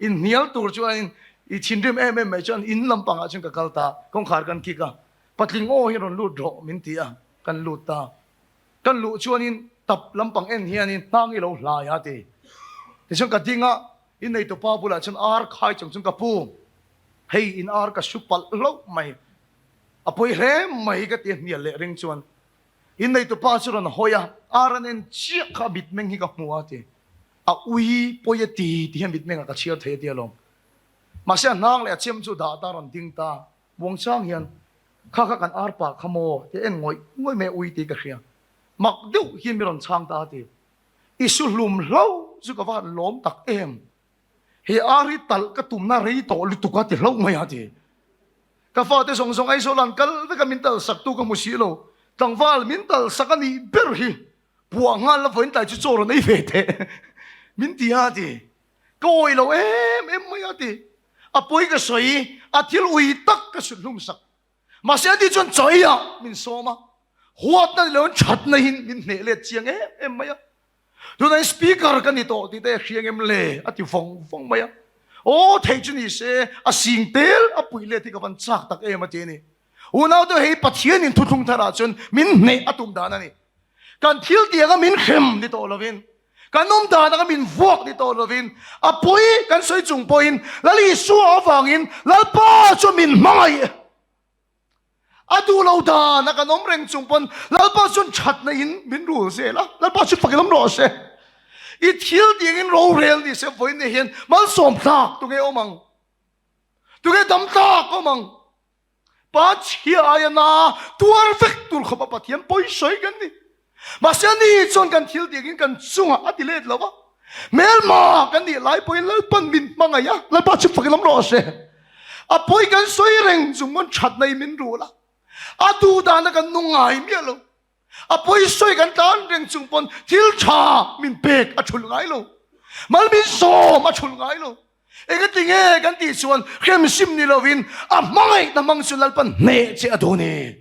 Inhnial tur chuan i thinrim em em mai chuan in lampangah chuan ka kal ta. Kawngkhar kan kik a. Patling aw hi rawn lut rawh min ti a, kan lut ta. Kan luh chuanin tap lampang en hianin hnang i lo hlai a ti. Tichuan ka ding a, in neitupa bulah chuan ar khai chung chuan ka pu, hei in ar ka su palh hlauh mai, a pawi hle mai ka ti a hnial leh ring chuan. In neitupa chu rawn hawi a, ar an en chiah kha a mitmeng hi ka hmu a ti. A ui pawi a ti ti hian mitmengah ka chhiar thei a ti alawm. Mahse a hnang leh a chem chu dah ta rawn ding ta. Muangchang hian, Kha kha kan ar pa kha maw? Ti en ngawih ngawih mai a ui tih ka hria. Mak deuh hian mi rawn chhang ta a ti. I su hlum hlo chu ka va han lawm tak em. He ar hi talh ka tumna rei tawh lutuk a ti hlauh mai a ti. Ka fate zawng zawng Aizawl an kal vek a min talh sak tu ka hmu si lo. Tlangval min talh sak a nih ber hi puah nghal la vawiin tlai chu chaw rawn ei ve teh min ti a ti. Ka awih lo em em mai a ti. A pawi ka sawi, a thil ui tak ka sut hlum sak. Mahse a ti chuan chawi ah min sawm a, huatna ni loin thatna in min hneh let chiang em em mai a. Tunah in speaker ka ni tawh tih te a hriang em le a ti vawng vawng mai a. Aw theih chu ni se, a sing tel a puih let hi ka van chak tak em a ti a ni. Unau te hei Pathian in thuthlung thar ah chuan min hneh a tum dan a ni. Kan thil tiang a min hrem ni tawh lovin, kan awm dan anga min vuak ni tawh lovin, a pawi kan sawi chung pawhin Lal Isua avangin Lalpa chu min hmangaih. A duh lo dan a kan awm reng chung pawn Lalpa chuan thatna in min rul zel a, Lalpa chu fakin awm rawh se. I thil tiang in rorel ni se vawiin ni hian malsawm tlak tunge awm ang? Tunge dam tlak awm ang? Pa chhia aia na tuar vek tur khawpa Pathian pawi sawi kan ni. Mahse ani chuan kan thil tiangin kan chungah a ti let lo a. Hmelma kan nih lai pawhin Lalpan min hmangaih a, Lalpa chu fakin awm rawh se. A pawi kan sawi reng chung pawn thatna in min rul a, a duh dana kan nung ngai miah lo. A pawi sawi kan tlan reng chung pawn thil tha min pek a thulh ngai lo. Mal min sawm a thulh ngai lo. Engati nge kan tih chuan hremsim ni lovin a hmangaihna hmang chu Lalpan hneh che a duh ni.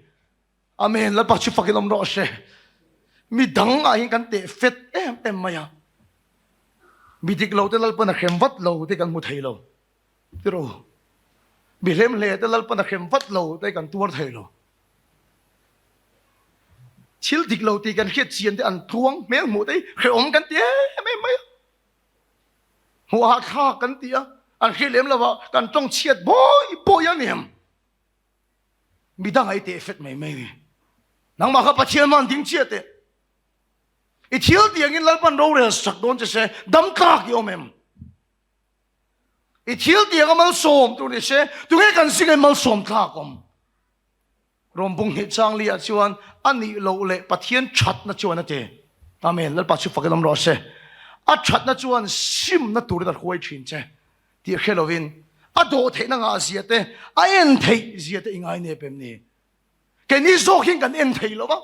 Amen, Lalpa chu fakin awm rawh se. Mi dang ah hian kan teh fet em em mai a. Mi dik lo te Lalpan a hrem vat lo te kan hmu thei lo. Tiro. Mi hlem hle te Lalpan a hrem vat lo te kan tuar thei lo. Thil dik lo tih kan hriat chian te an tluang hmel hmuh te hi hrehawm kan ti em em mai a. Hmuh hahthlak kan ti a, an hriat lem lo a, kan tawng chhiat bawi bawi a ni em. Midang ai teh fet mai mai ni. Nangmah kha Pathian hman ding chiah teh. I thil tiangin Lalpan rorel sak dawn che se, dam tlak i awm em? I thil tianga malsawm tur ni se, tunge kan zingah malsawm tlak awm? Rawmbung hnih chang li ah chuan a nih loh leh Pathian thatna chuan a ti. Amen. Lalpa chu fakin awm rawh se. A thatna chuan simna turin a hruai thin che tih hre lovin a dawh theihna ngah zia te, a en theih zia te i ngai nep em ni? Keini zawk hian kan en thei lo va,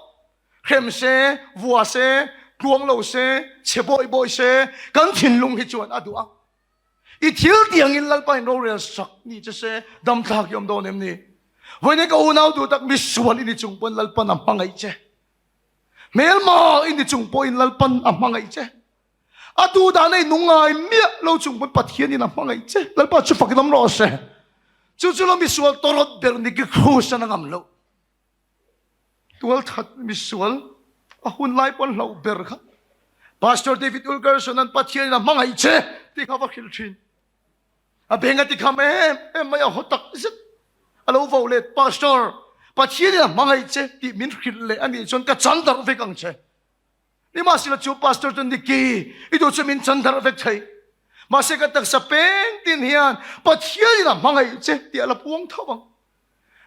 hrem se, vua se, tluang lo se, chhe bawi bawi se, kan thinlung hi chuan a duh a. I thil tiangin Lalpa in rorel sak ni che se, dam thlak i awm dawn em ni? Vawiin ka unau duh tak misual i ni chung pawhin Lalpan a hmangaih che. Hmelma i ni chung pawhin Lalpan a hmangaih che. A duh dan a i nung ngai miah lo chung pawn Pathian in a hmangaih che. Lalpa chu fakin awm rawh se. Chu chu lo misual tawrawt ber ni ki Krus an a ngam loh. Tualthat misual a hun lai pawn hlauh ber kha Pastor David Wilkerson an Pathian in a hmangaih che tih kha va hrilh thin. A beng a ti kham em em mai a haw tak zet. A lo vo let Pastor Pathian in a hmangaih che tih min hrilh leh a nih chuan ka chan darh vek ang che. Nimahsela chu Pastor chu Nicky i duh chu min chan darh vek thei. Mahse ka taksa peng tin hian Pathian in a hmangaih che tih a la puang tho ang.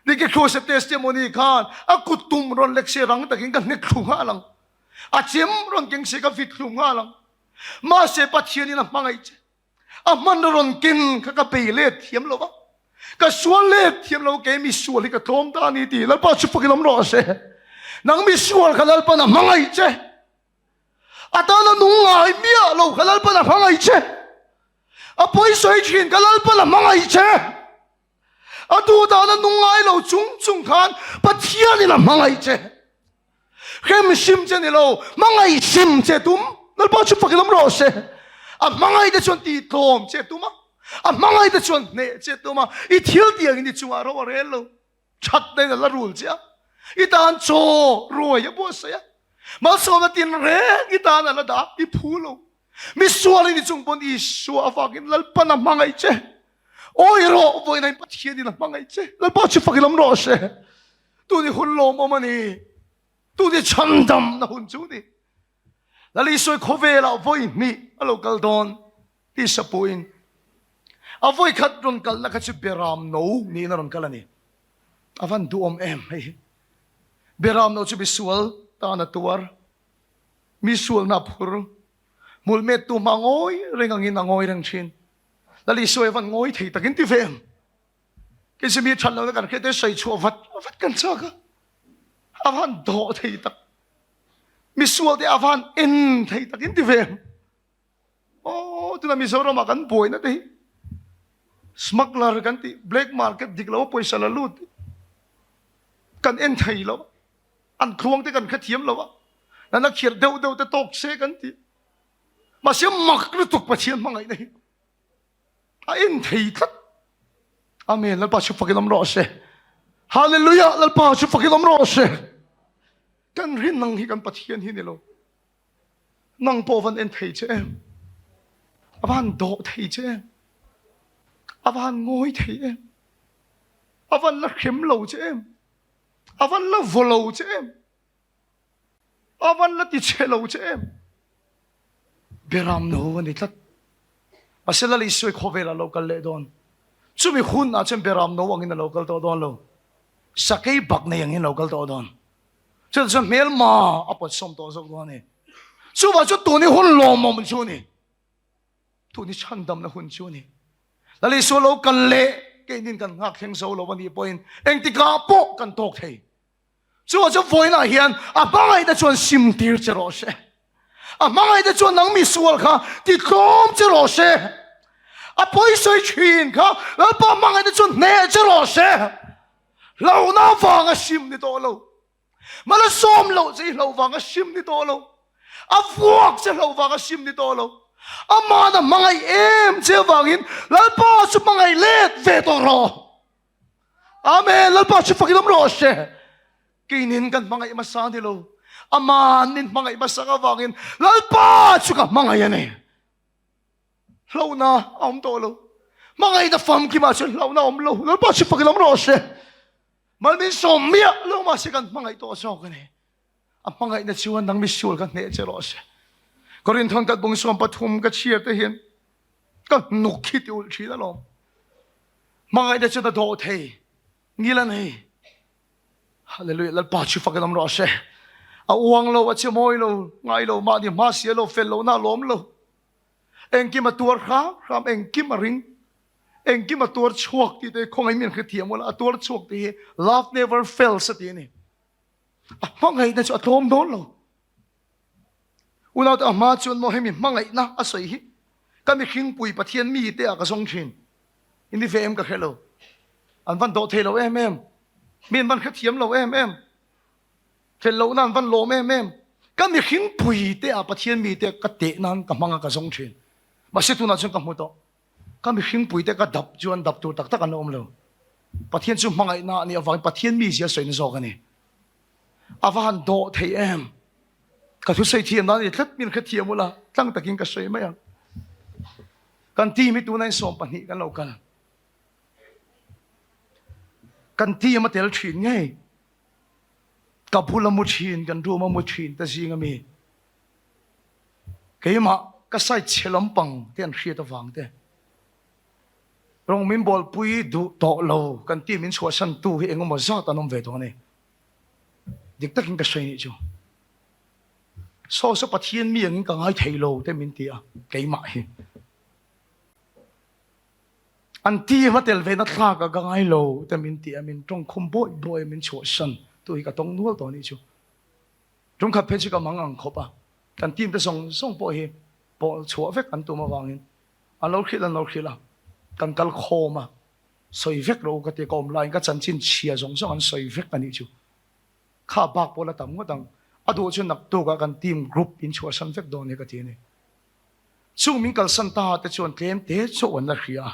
Nicky Cruz-a testimony khan a kut tum rawn lek se rang takin ka hnek thlu nghal ang. A chem rawn keng se ka vit thlu nghal ang. Mahse Pathian in a hmangaih che. A hman rawn ken kha ka bei let thiam lo va. Ka sual let thiam lo kei mi sual hi ka tlawm ta a ni ti Lalpa chu fakin awm rawh se. Nang mi sual kha Lalpan a hmangaih che. A tana nung ngai miah lo kha Lalpan a hmangaih che. A pawisawi thin kha Lalpan a hmangaih che. A duh dan a nung ngai lo chung chung khan Pathianin a hmangaih che. Hrem hrim che ni lo, hmangaih hrim che tum. Lalpa chu fakin awm rawh se. A hmangaih te chuan tih tlawm che tum a, a hmangaih te chuan hneh che tum a, i thil tiangin i chungah ro a rel lo. That na in a la rul che a, i tan chaw ruai a buatsaih a, malsawmna tinreng i tan a la dah a, i phu lo. Misual in i chung pawn Isua avangin Lalpan a hmangaih che. Awi rawh vawiin in Pathian in a hmangaih che. Lalpa chu fakin awm rawh se. Tuni hun lawmawm a ni. Tuni chhandam na hun chu ni. Lal Isua khawvelah vawi hnih a lo kal dawn tih sapuin a vawi khat rawn kalna kha chu Beram no niin a rawn kal a ni. A van duhawm em hei hi. Beram no chu misual tan a tuar. Mi sualna phur hmulmet tu hma ngawi reng angin a ngawi reng thin. Lal Isua van ngawi thei takin ti ve ang. Kei chu mi that lohna kan hriat te sawi chhuah vat vat kan chak a. A van dawh thei tak. Mi sual te a van en thei takin ti ve ang. Aw tuna Mizoram ah kan buaina te hi smuggler kan tih black market dik lo a pawisa la lut kan en thei lo an tluang te kan hrethiam lo a nana khirh deuh deuh te tawk se kan ti mahse mak lutuk Pathian hmangaihna hi a en thei tlat Amen Lalpa chu fakin awm rawh se Hallelujah Lalpa chu fakin awm rawh se kan rin nang hi kan Pathian hi ni lo Nang pawh van en thei che em? A van dawh thei che em? A van ngawi thei em? A van la hrem lo che em? A van la vaw lo che em? A van la ti chhe lo che em? Beram no a ni tlat. Mahse Lal Isua khawvelah a lo kal leh dawn. Chumi hun ah chuan beram no angin a lo kal tawh dawn lo. Sakei bak nei angin a lo kal tawh dawn. Chutah chuan hmelma a pawt sawm tawh zawk dawn a ni. Chuvang chu tun hi hun lawmawm chu a ni. Tun hi chhandamna hun chu a ni. Lal Isua lo kal leh keinin kan nghak thleng zo lo a nih pawhin engtikah pawh kan tawk thei. Chuvang chu vawiinah hian a hmangaihna chuan sim tir che rawh se. A hmangaihna chuan nang misual kha ti tlawm che rawh se. A pawisawi thin kha Lalpa hmangaihna chuan hneh che rawh se. Hlauhna vanga sim ni tawh lo. Mala sawm loh che i hlauh vanga sim ni tawh lo. A vuak che hlauh vanga sim ni tawh lo. Ama'n a hmangaih em che avangin Lalpa chu hmangaih let ve tawh rawh. Amen. Lalpa chu fakin awm rawh se. Keinin kan hmangaih hmasa ni lo. Ama'n min hmangaih hmasak avangin Lalpa chu ka hmangaih a ni. Hlauhna a awm tawh lo. Hmangaihna famkimah chuan hlauhna a awm lo. Lalpa chu fakin awm rawh se. Mal min sawm miah lo mahse kan hmangaih tawh zawk a ni. A hmangaihna chuan nang misual ka hneh che rawh se. Korinthon kat bung 13 ka chhiar te hian ka hnuk hi ti ulh thin alawm. Hmangaihna chuan a dawh thei ngil a nei. Hallelujah Lalpa chu fakin awm rawh se. A uang lo, a che mawi lo, ngai lo, mahni hma sia lo, fel lohna a lawm lo. Engkim a tuar hram hram, engkim a ring, engkim a tuar chhuak tih te khawngaih min hrethiam ula, a tuar chhuak tih hi love never fails a ti a ni. A hmangaihna chu a tlawm dawn lo. Unaute a hma chuan maw hemi hmangaihna a sawi hi ka mihringpui Pathian mi te ah ka zawng thin. In ni ve em ka hre lo. An van dawh thei lo em em. Mi an van hrethiam lo em em. Fel lohna an van lawm em em. Ka mihringpui te ah Pathian mi te ka teh nan ka hmang a ka zawng thin. Mahse tunah chuan ka hmu tawh. Ka mihringpui te ka dap chuan dap tur tak tak an la awm lo. Pathian chu hmangaihna a nih avangin Pathian mizia sawina zawk a ni. A va han dawh thei em? Ka thusawi thiam dan a ni tlat min hrethiam ula tlang takin ka sawi mai ang. Kan team hi tuna in 12 kan lo kal. Kan team a tel thin ngei. Ka bula mu thin, kan room a mu thin te zing a mi. Keimah ka side chhe lampang te an hriat avang te. Rawng min bawlpui duh tawh lo kan team in chhuahsan tu hi engemaw zat an awm ve tawh a ni. Dik takin ka sawi nih chu. Saw saw Pathian mi angin ka ngai thei lo te min ti a, keimah hi. An team a tel ve na thlak a ka ngai lo te min ti a, min tawngkhum bawi bawi a min chhuahsan tu hi ka tawng nual tawh nih chu. Tumkhat phei chu ka mang ang khawp a, kan team te zawng zawng pawh hi pawh chhuah vek an tum avangin an lo hrilh an lo hrilh a, kan kal khawm a, sawi vek rawh u ka ti a, ka awm laiin ka chanchin chhia zawng zawng an sawi vek a nih chu. Kha bak pawh la tam ngawt ang, a duh chu naktukah kan team group in chhuahsan vek dawn hi ka ti a ni. Chung min kalsan ta te chuan tlem te chauh an la hria a,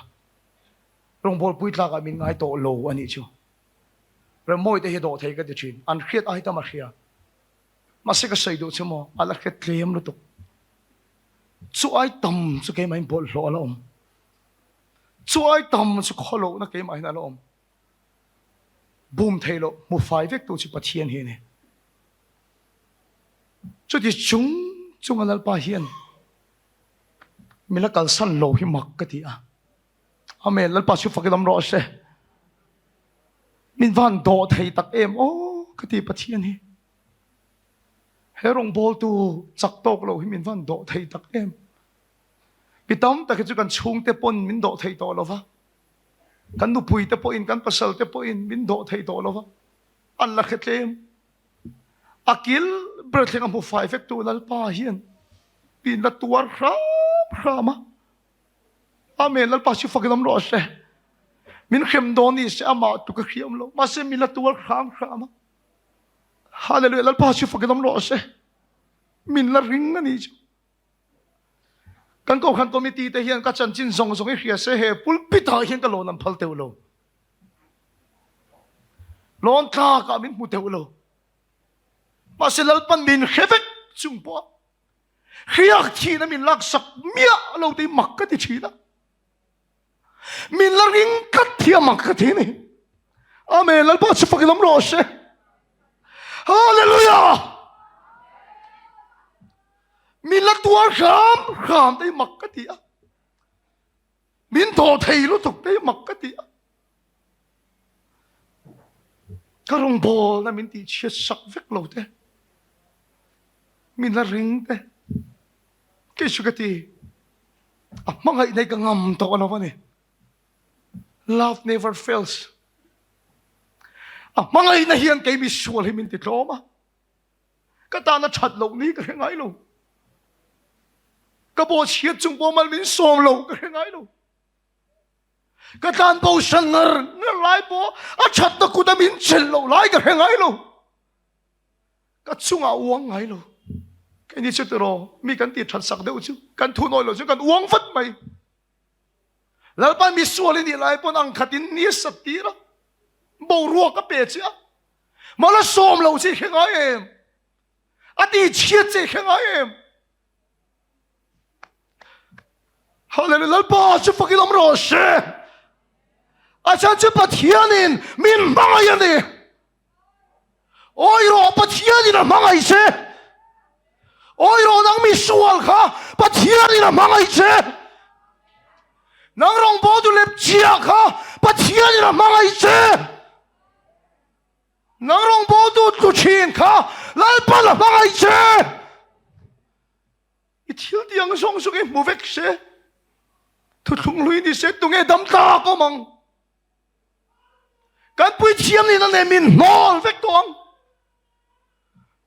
rawngbawlpui tlakah min ngai tawh lo a nih chu. Remmawite hi dawh thei ka ti thin, an hriat ai tam a hria. Mahse ka sawi duh chu maw, a la hre tlem lutuk. Chu ai tam chu keimahin bawlhhlawh a la awm. Chu ai tam chu khawlohna keimahin a la awm. Bum theih loh hmu fai vek tu chu Pathian hi a ni. Chuti chung chunga Lalpa hian min la kalsan lo hi mak ka ti a. Amen. Lalpa chu fakin awm rawh se. Min van dawh thei tak em aw ka ti Pathian hi. He rawngbawltu chak tawk lo hi min van dawh thei tak em. Mi tam tak hi chu kan chhungte pawn min dawh thei tawh lo va. Kan nupui te pawhin kan pasal te pawhin min dawh thei tawh lo va. An la hre tlem. A kil ber thleng a hmu fai vek tu Lalpa hian min la tuar hram hram a. Amen Lalpa chu fakin awm rawh se. Min hrem dawn ni se amah tu ka hriam lo. Mahse min la tuar hram hram a. Hallelujah Lalpa chu fakin awm rawh se. Min la ring a ni chu. Kan kohhran committee te hian ka chanchin zawng zawng i hria se he pulpit ah hian ka lawn an phal teuh lo. Lawn tlak ah min hmu teuh lo. Mahse Lalpan min hre vek chung pawh a Hriak thihna min laksak miah lo te hi mak ka ti thin a. Min la ring tlat hi a mak ka ti ni. Amen. Lalpa chu fakin awm rawh se. Hallelujah. Min la tuar hram hram te hi mak ka ti a. Min thaw thei lutuk te hi mak ka ti a. Ka rawngbawlna min tihchhiat sak vek lo te, min la ring te, kei chu ka ti, a hmangaihna hi ka ngam tawh lo a ni. Love never fails. A hmangaihna hian kei misual hi min ti tlawm a. Ka tana that loh ni ka hre ngai lo. Ka bawhchhiat chung pawh mal min sawm lo ka hre ngai lo. Ka tlan bo hran ngar ngar lai pawh a thatna kut a min chelh loh lai ka hre ngai lo. Ka chungah a uang ngai lo. Keini chu tiraw mi kan tih that sak deuh chu kan thunawi lo chu kan uang vat mai. Lalpa misual i nih lai pawn ang khatin ni a sat tir a, boruak a pe che a, mal a sawm lo che i hre ngai em? A tihchhiat che i hre ngai em? Hallelujah, Lalpa chu fakin awm rawh se. A chhan chu Pathianin min hmangaih a ni. Awi rawh Pathianin a hmangaih che. Awi rawh nang misual kha Pathianin a hmangaih che. Nang rawngbawltu lepchiah kha Pathianin a hmangaih che. Nang rawngbawltu tlu thin kha Lalpan a hmangaih che. I thil tih ang zawng zawng i hmu vek se. Thuthlung hlui ni se tunge dam tlak awm ang. Kan puithiam nih na nen min hnawl vek tawh ang.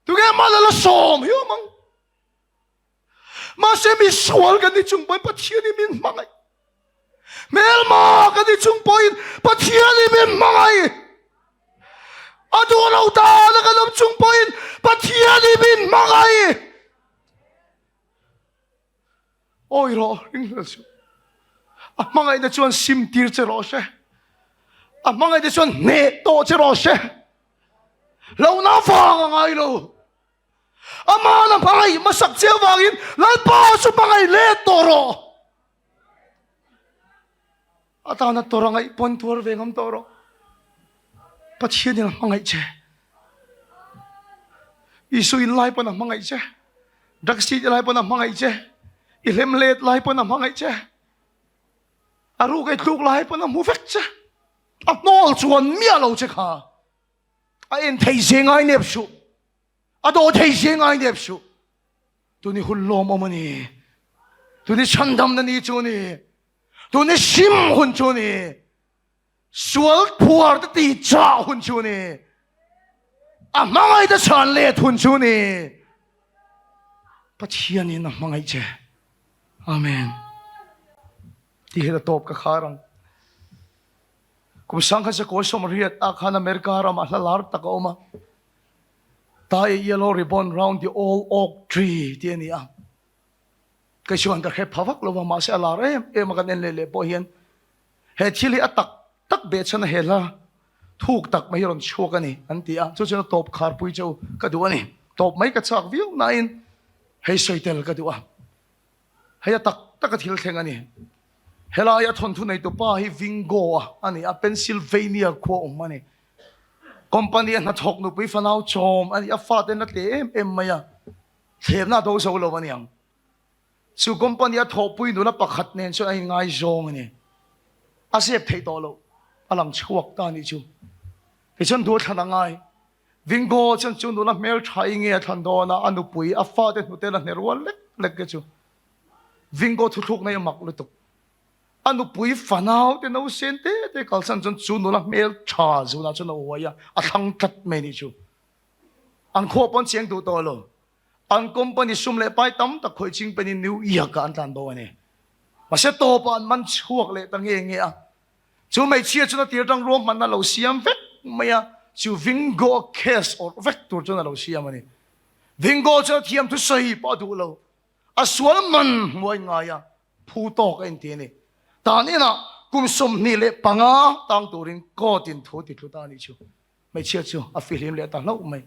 Tunge mal a la sawm hi awm ang. Mahse mi sual kan ni chung pawhin Pathian hi min hmangaih. Hmelma kan ni chung pawhin Pathian hi min hmangaih. A duh lo dan a kan awm chung pawhin Pathian hi min hmangaih. Awi rawh, ringhlel suh. A hmangaihna chuan sim tir che rawh se. A hmangaihna chuan hneh tawh che rawh se. Lohna vang a ngai lo. Amah na hmangaih hmasak che avangin Lalpa chu hmangaih let tawh rawh. A tana tawrh a ngaih pawn tuar ve ngam tawh rawh. Pathianin a hmangaih che. Isu in lai pawn a hmangaih che. Drug seat lai pawn a hmangaih che. I hlem let lai pawn a hmangaih che. A ruk ei tluk lai pawn a hmu vek che. A hnawl chuan miah lo che kha. A en thei ze ngai nep suh. A daw thei ze ngai nep suh. Tuni hun lawmawm a ni. Tuni chhandamna ni chu a ni. Tuni sim hun chu a ni. Sual phuar te ti chah hun chu a ni. A hmangaih te chhan let hun chu a ni. Pathianin a hmangaih che. Amen. Ti hi la tawp ka khar ang. Kum sangkhat sakawi sawmriat ah khan America ramah hla lar tak a awm a. Tie a yellow ribbon round the old oak tree tih a ni a. Kei chuan ka hre pha vak lo va, mahse a lar em em a kan en leh leh pawh hian he thil hi a tak tak behchhan a he hla thuk tak mai hi rawn chhuak a ni an ti a, chu chuan a tawp kharpui chu ka duh a ni. Tawp mai ka chak viau nain hei sawi tel ka duh a. Hei a tak tak a thil thleng a ni. Helai a thawnthu neitu pa hi Vingo-a a ni a, Pennsylvania khua awm a ni. Company a hnathawk nupui fanau chawm a ni a, fate an la tle em em mai a, thlemna a do zo lo a ni ang. Chu company a thawhpui nula pakhat nen chuan a inngaizawng a ni. A zep theih tawh loh, a lang chhuak ta a nih chu. Tichuan duh a thlan a ngai. Vingo chuan chu nula hmeltha i nge a thlan dawn a, a nupui, a fate hnute la hne rual lek lek te chu. Vingo thuthlukna hi a mak lutuk. A nupui fanau te nausen te te kalsan chuan chu nula hmeltha zunah chuan a uai a, a thlang tlat mai nih chu. An khua pawn chiang duh tawh lo. An company sum leh pai tam tak khawih ching penin New York ah an tlan bo a ni. Mahse tawpah an man chhuak leh ta nge nge a. Chu hmeichhia chuan a tir atang ruahmanna a lo siam vek mai a, chu Vingo a case awrh vek tur chuan a lo siam a ni. Vingo chuan a thiam thusawi pawh a duh lo. A sual man hmuai ngai a, phu tawk a inti a ni. Tan inah kum 25 tang turin court in thu ti tlu ta a nih chu. Hmeichhia chu a fihlim leh ta hlauh mai.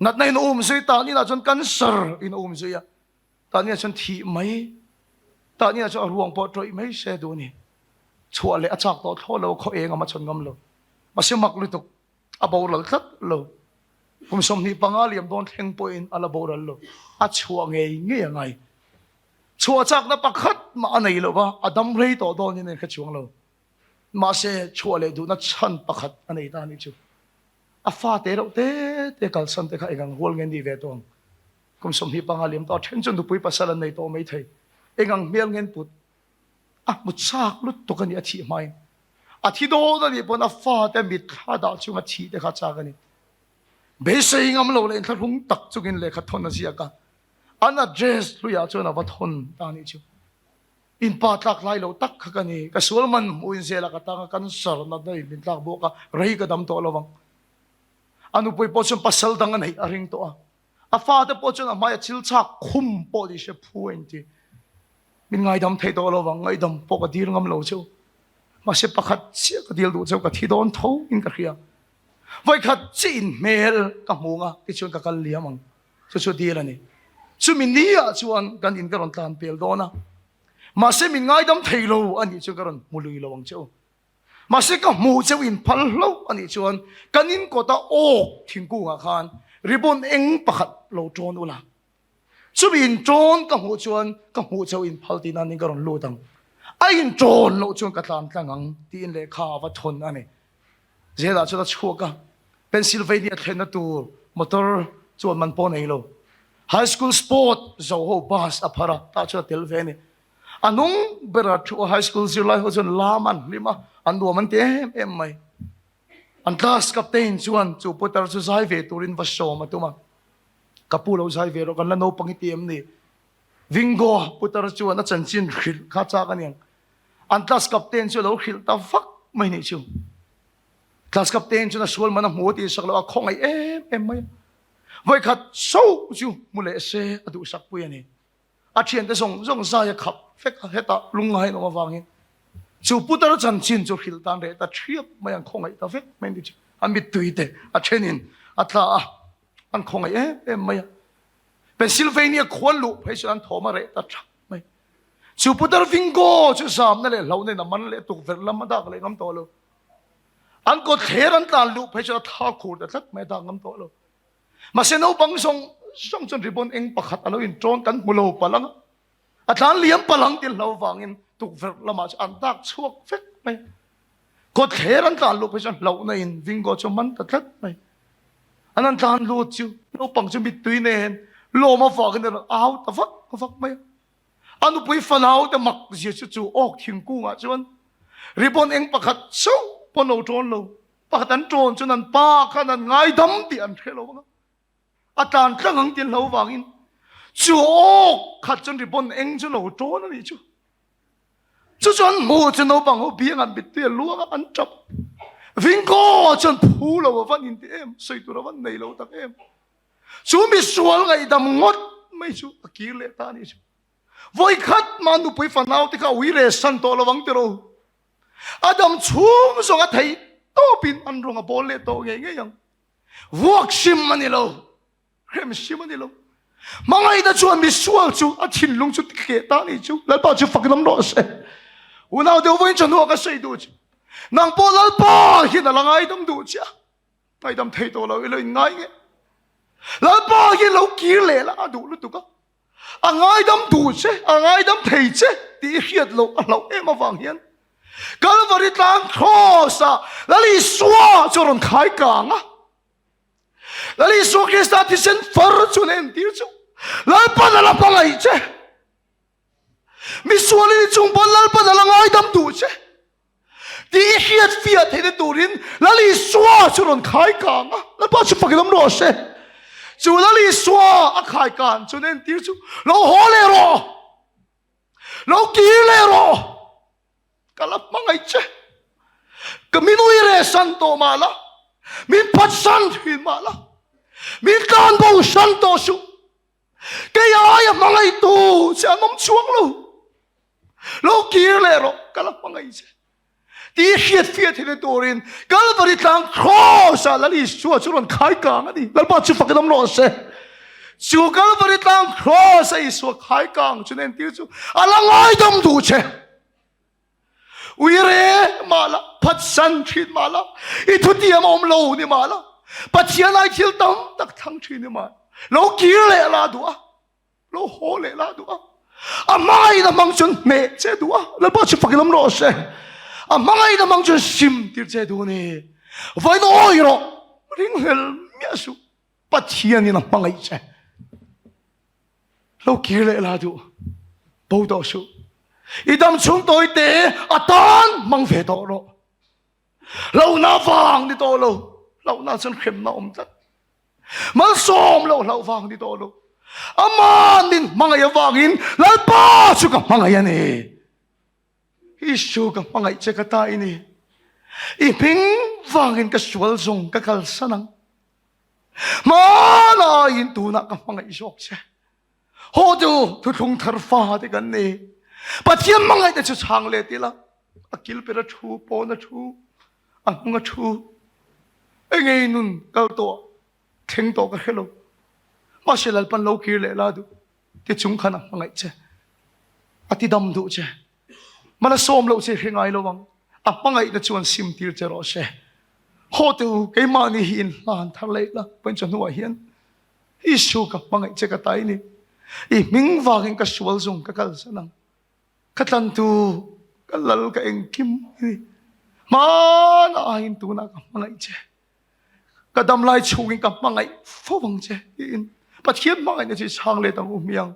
Natna in a um zui, tan inah chuan cancer in a um zui a. Tan inah chuan thih mai, tan inah chuan a ruang pawh tawih mai se duh a ni. Chhuah leh a chak tawh thlawh lo, khaw eng a hmachhawn ngam lo. Mahse mak lutuk, a boral tlat lo. Kum 25 liam dawn thleng pawhin a la boral lo. A chhuah ngei ngei a ngai. Chhuah chakna pakhat mah a nei lo va, a dam rei tawh dawnin a inhre chuang lo. Mahse, chhuah leh duhna chhan pakhat a nei ta a nih chu. A fate reuh te te kalsan te kha eng ang rual nge nih ve tawh ang? Kum 25 liam tawh a then chu nupui pasal an nei tawh mai thei. Eng ang hmel nge an put? A hmu chak lutuk a ni a thih hmain. A thi dawn a nih pawn a fate mitthla dah chunga thih te kha chak a ni. Beisei ngam lo leh inthlahrung tak chungin lehkha thawn a ziak a. An address hluiah chuan a va thawn ta a nih chu. In pa tlak lai lo tak kha ka ni. Ka sual man hmuhin zela ka tang a, cancer natna in min tlak bawk a, rei ka dam tawh lo vang. A nupui pawh chuan pasal dang a neih a ring tawh a. A fate pawh chuan a hmaia thil chak khum pawh ni hre phu a inti. Min ngaidam thei tawh lo vang, ngaihdam pawh ka dil ngam lo cheu. Mahse pakhat chiah ka dil duh cheu, ka thi dawn tho in ka hria. Vawikhat chiah in hmel ka hmu ang a, tichuan ka kal liam ang. Chu chu dil a ni. Chumi ni ah chuan kan in ka rawn tlan pel dawn a, mahse min ngaidam thei lo a nih chuan ka rawn hmu lui lo ang che u. Mahse ka hmuh cheu in phal hlauh a nih chuan kan in kawta awk thingkungah khan ribbon eng pakhat lo tawn ula. Chumi in tawn ka hmuh chuan ka hmuh cheu in phal tih nan in ka rawn lut ang. A in tawn loh chuan ka tlan tlang ang tiin lehkha a va thawn a ni. Zelah chuan a chhuak a, Pennsylvania thlenna tur motor chuan man pawh nei lo. High school sport zo ho bus a phar a, tah chuan a tel ve a ni. A nung bera thu a high school zirlai ho chuan lam an hlim a, an nuam an ti em em mai. An class captain chuan chu putar chu zai ve turin va sawm a tum a, Ka pu lo zai ve rawh, kan la naupang i ti em ni? Vingo putar chuan a chanchin hrilh kha chak a niang. An class captain chu a lo hrilh ta vak mai nih chu. Class captain chuan a sual man a hmu a tih sak lo a khawngaih em em mai a. Vawikhat so chu hmu leh se a duhsak pui a ni. A thiante zawng zawng zai a khap vek a, hetah lungngai an awm avangin chu putar chanchin chu hrilh tan reh ta thiap mai an khawngaih ta vek mai nih chu. A mittui te a thenin a tla a, an khawngaih em em mai a. Pennsylvania khuan luh phei chuan an thawm a reh ta thap mai. Chu putar Vingo chu zamna leh hlauhna in a man leh tukverh lam a dak leh ngam tawh lo. An kawt thler an tlan luh phei chuan a tha khur ta tlat mai a dak ngam tawh lo. Mahse naupang zawng zawng chuan ribbon eng pakhat a lo inṭawn kan hmu lo palh ang a. A tlan liam palh ang tih hlo vangin tukverh lamah chuan an dak chhuak vek mai. Kawt thler an tlan luh phei chuan hlauhna in Vingo chu a man ta tlat mai. An han tlan lut chu naupang chu mittui nen lawm avangin a rawn au ta vak vak mai a. A nupui fanau te mak zia chu chu awk thingkungah chuan ribbon eng pakhat chauh pawh an lo ṭawn lo. Pakhat an ṭawn chuan an pa khan an ngaidam tih an hre lo vang a. A tlan tlang ang tih an hlo vangin chu awk khat chuan ribbon eng chu lo ṭawn a nih chu. Chu chuan hmu chu naupang ho biang an mittui a luang a, an ṭap. Vingo chuan phu lo a van inti em, sawi tur a van nei lo tak em. Chu misual ngaihdam ngawt mai chu a kir leh ta a nih chu. Vawikhat mah nupui fanau te kha ui re san tawh lo ang tiraw. A dam chhung zawng a thei tawpin an rawng a bawl leh tawh ngei ngei ang. Vuak hrim a ni lo. Hrem hrim a ni lo. Hmangaihna chuan misual chu a thinlung chu tikhleh ta ni chu Lalpa chu fak lam rawh se. Unau deuh vawiin chawhnuah ka sawi duh chu. Nang pawh Lalpa hian a la ngaidam duh che a. Ngaidam thei tawh lo i lo inngai nge. Lalpa hian lo kir leh la a duh lutuk a. A ngaidam duh che, a ngaidam thei che tih i hriat loh a hlauh em avang hian Kalvari tlang cross ah Lal Isua chu a rawn khai kang a. Lal Isua Krista thisen far chu an entir chu Lalpan a la hmangaih che. Misual i ni chung pawn Lalpan a la ngaidam duh che. Tih i hriat fiah theihna turin Lal Isua chu rawn khai kang a, Lalpa chu fakin awm rawh se. Chu Lal Isua a khai kan chuan entir chu lo haw leh rawh, lo kir leh rawh, ka la hmangaih che, ka min ui reh san tawh mah la, min phatsan thin mah la, min tlanbo san tawh suh. Kei aia hmangaihtu che an awm chuang lo. Lo kir leh rawh, ka la hmangaih che. Tih hriat fiah theihna turin Kalvari tlang cross ah Lal Isua chu rawn khai kang a ni. Lalpa chu fakin awm rawh se. Chu Kalvari tlang cross a Isua khai kang chu entir chu a la ngaidam duh che. Uire mah la, phatsan thin mah la, i thutiam awm lo ni mah la, Pathian ai thil tam tak thlang thin ni mah, lo kir leh la duh a, lo haw leh la duh a, a hmangaihna hmang chuan hneh che duh a, Lalpa chu fakin awm rawh se. A hmangaihna hmang chuan sim tir che duh a ni. Vawiin awi rawh, Ringhlel miah suh. Pathianin a hmangaih che. Lo kir leh la duh. Bo tawh suh. I dam chhung tawi te a tan hmang ve tawh rawh. Hlauhna vang ni tawh lo. Hlauhna chuan hremna awm tlat. Malsawm lo hlauh vang ni tawh lo. Aman min hmangaih avangin Lalpa chu ka hmangaih a ni. Isu ka hmangaih che ka ta i ni. I hming vangin ka sual zawng ka kalsan ang. Hmanlaiin tunah ka hmangaih zawk che. Haw tu thuthlung thar fa te kan ni. Pathian hmangaih te chu chhang let ila. A kil per a thu, pawn a thu, a hnung a thu. Engei nun kal tawh thleng tawh ka hre lo. Mahse Lalpan lo kir leh la duh. Ti chung khan a hmangaih che. A ti dam duh che. Mal a sawm loh che hre ngai lo ang. A hmangaihna chuan sim tir che rawh se. Haw teh u, keimahni hi in hlan thar leh la, pawn chu hnuah hian Isu ka hmangaih che ka tai ni. I hming vangin ka sual zung ka kalsan ang. Ka tlantu, ka lal ka engkim i ni. Hmana aiin tunah ka hmangaih che. Ka damlai chhungin ka hmangaih fo ang che tiin Pathian hmangaihna chu i chhang let ang u hmiang.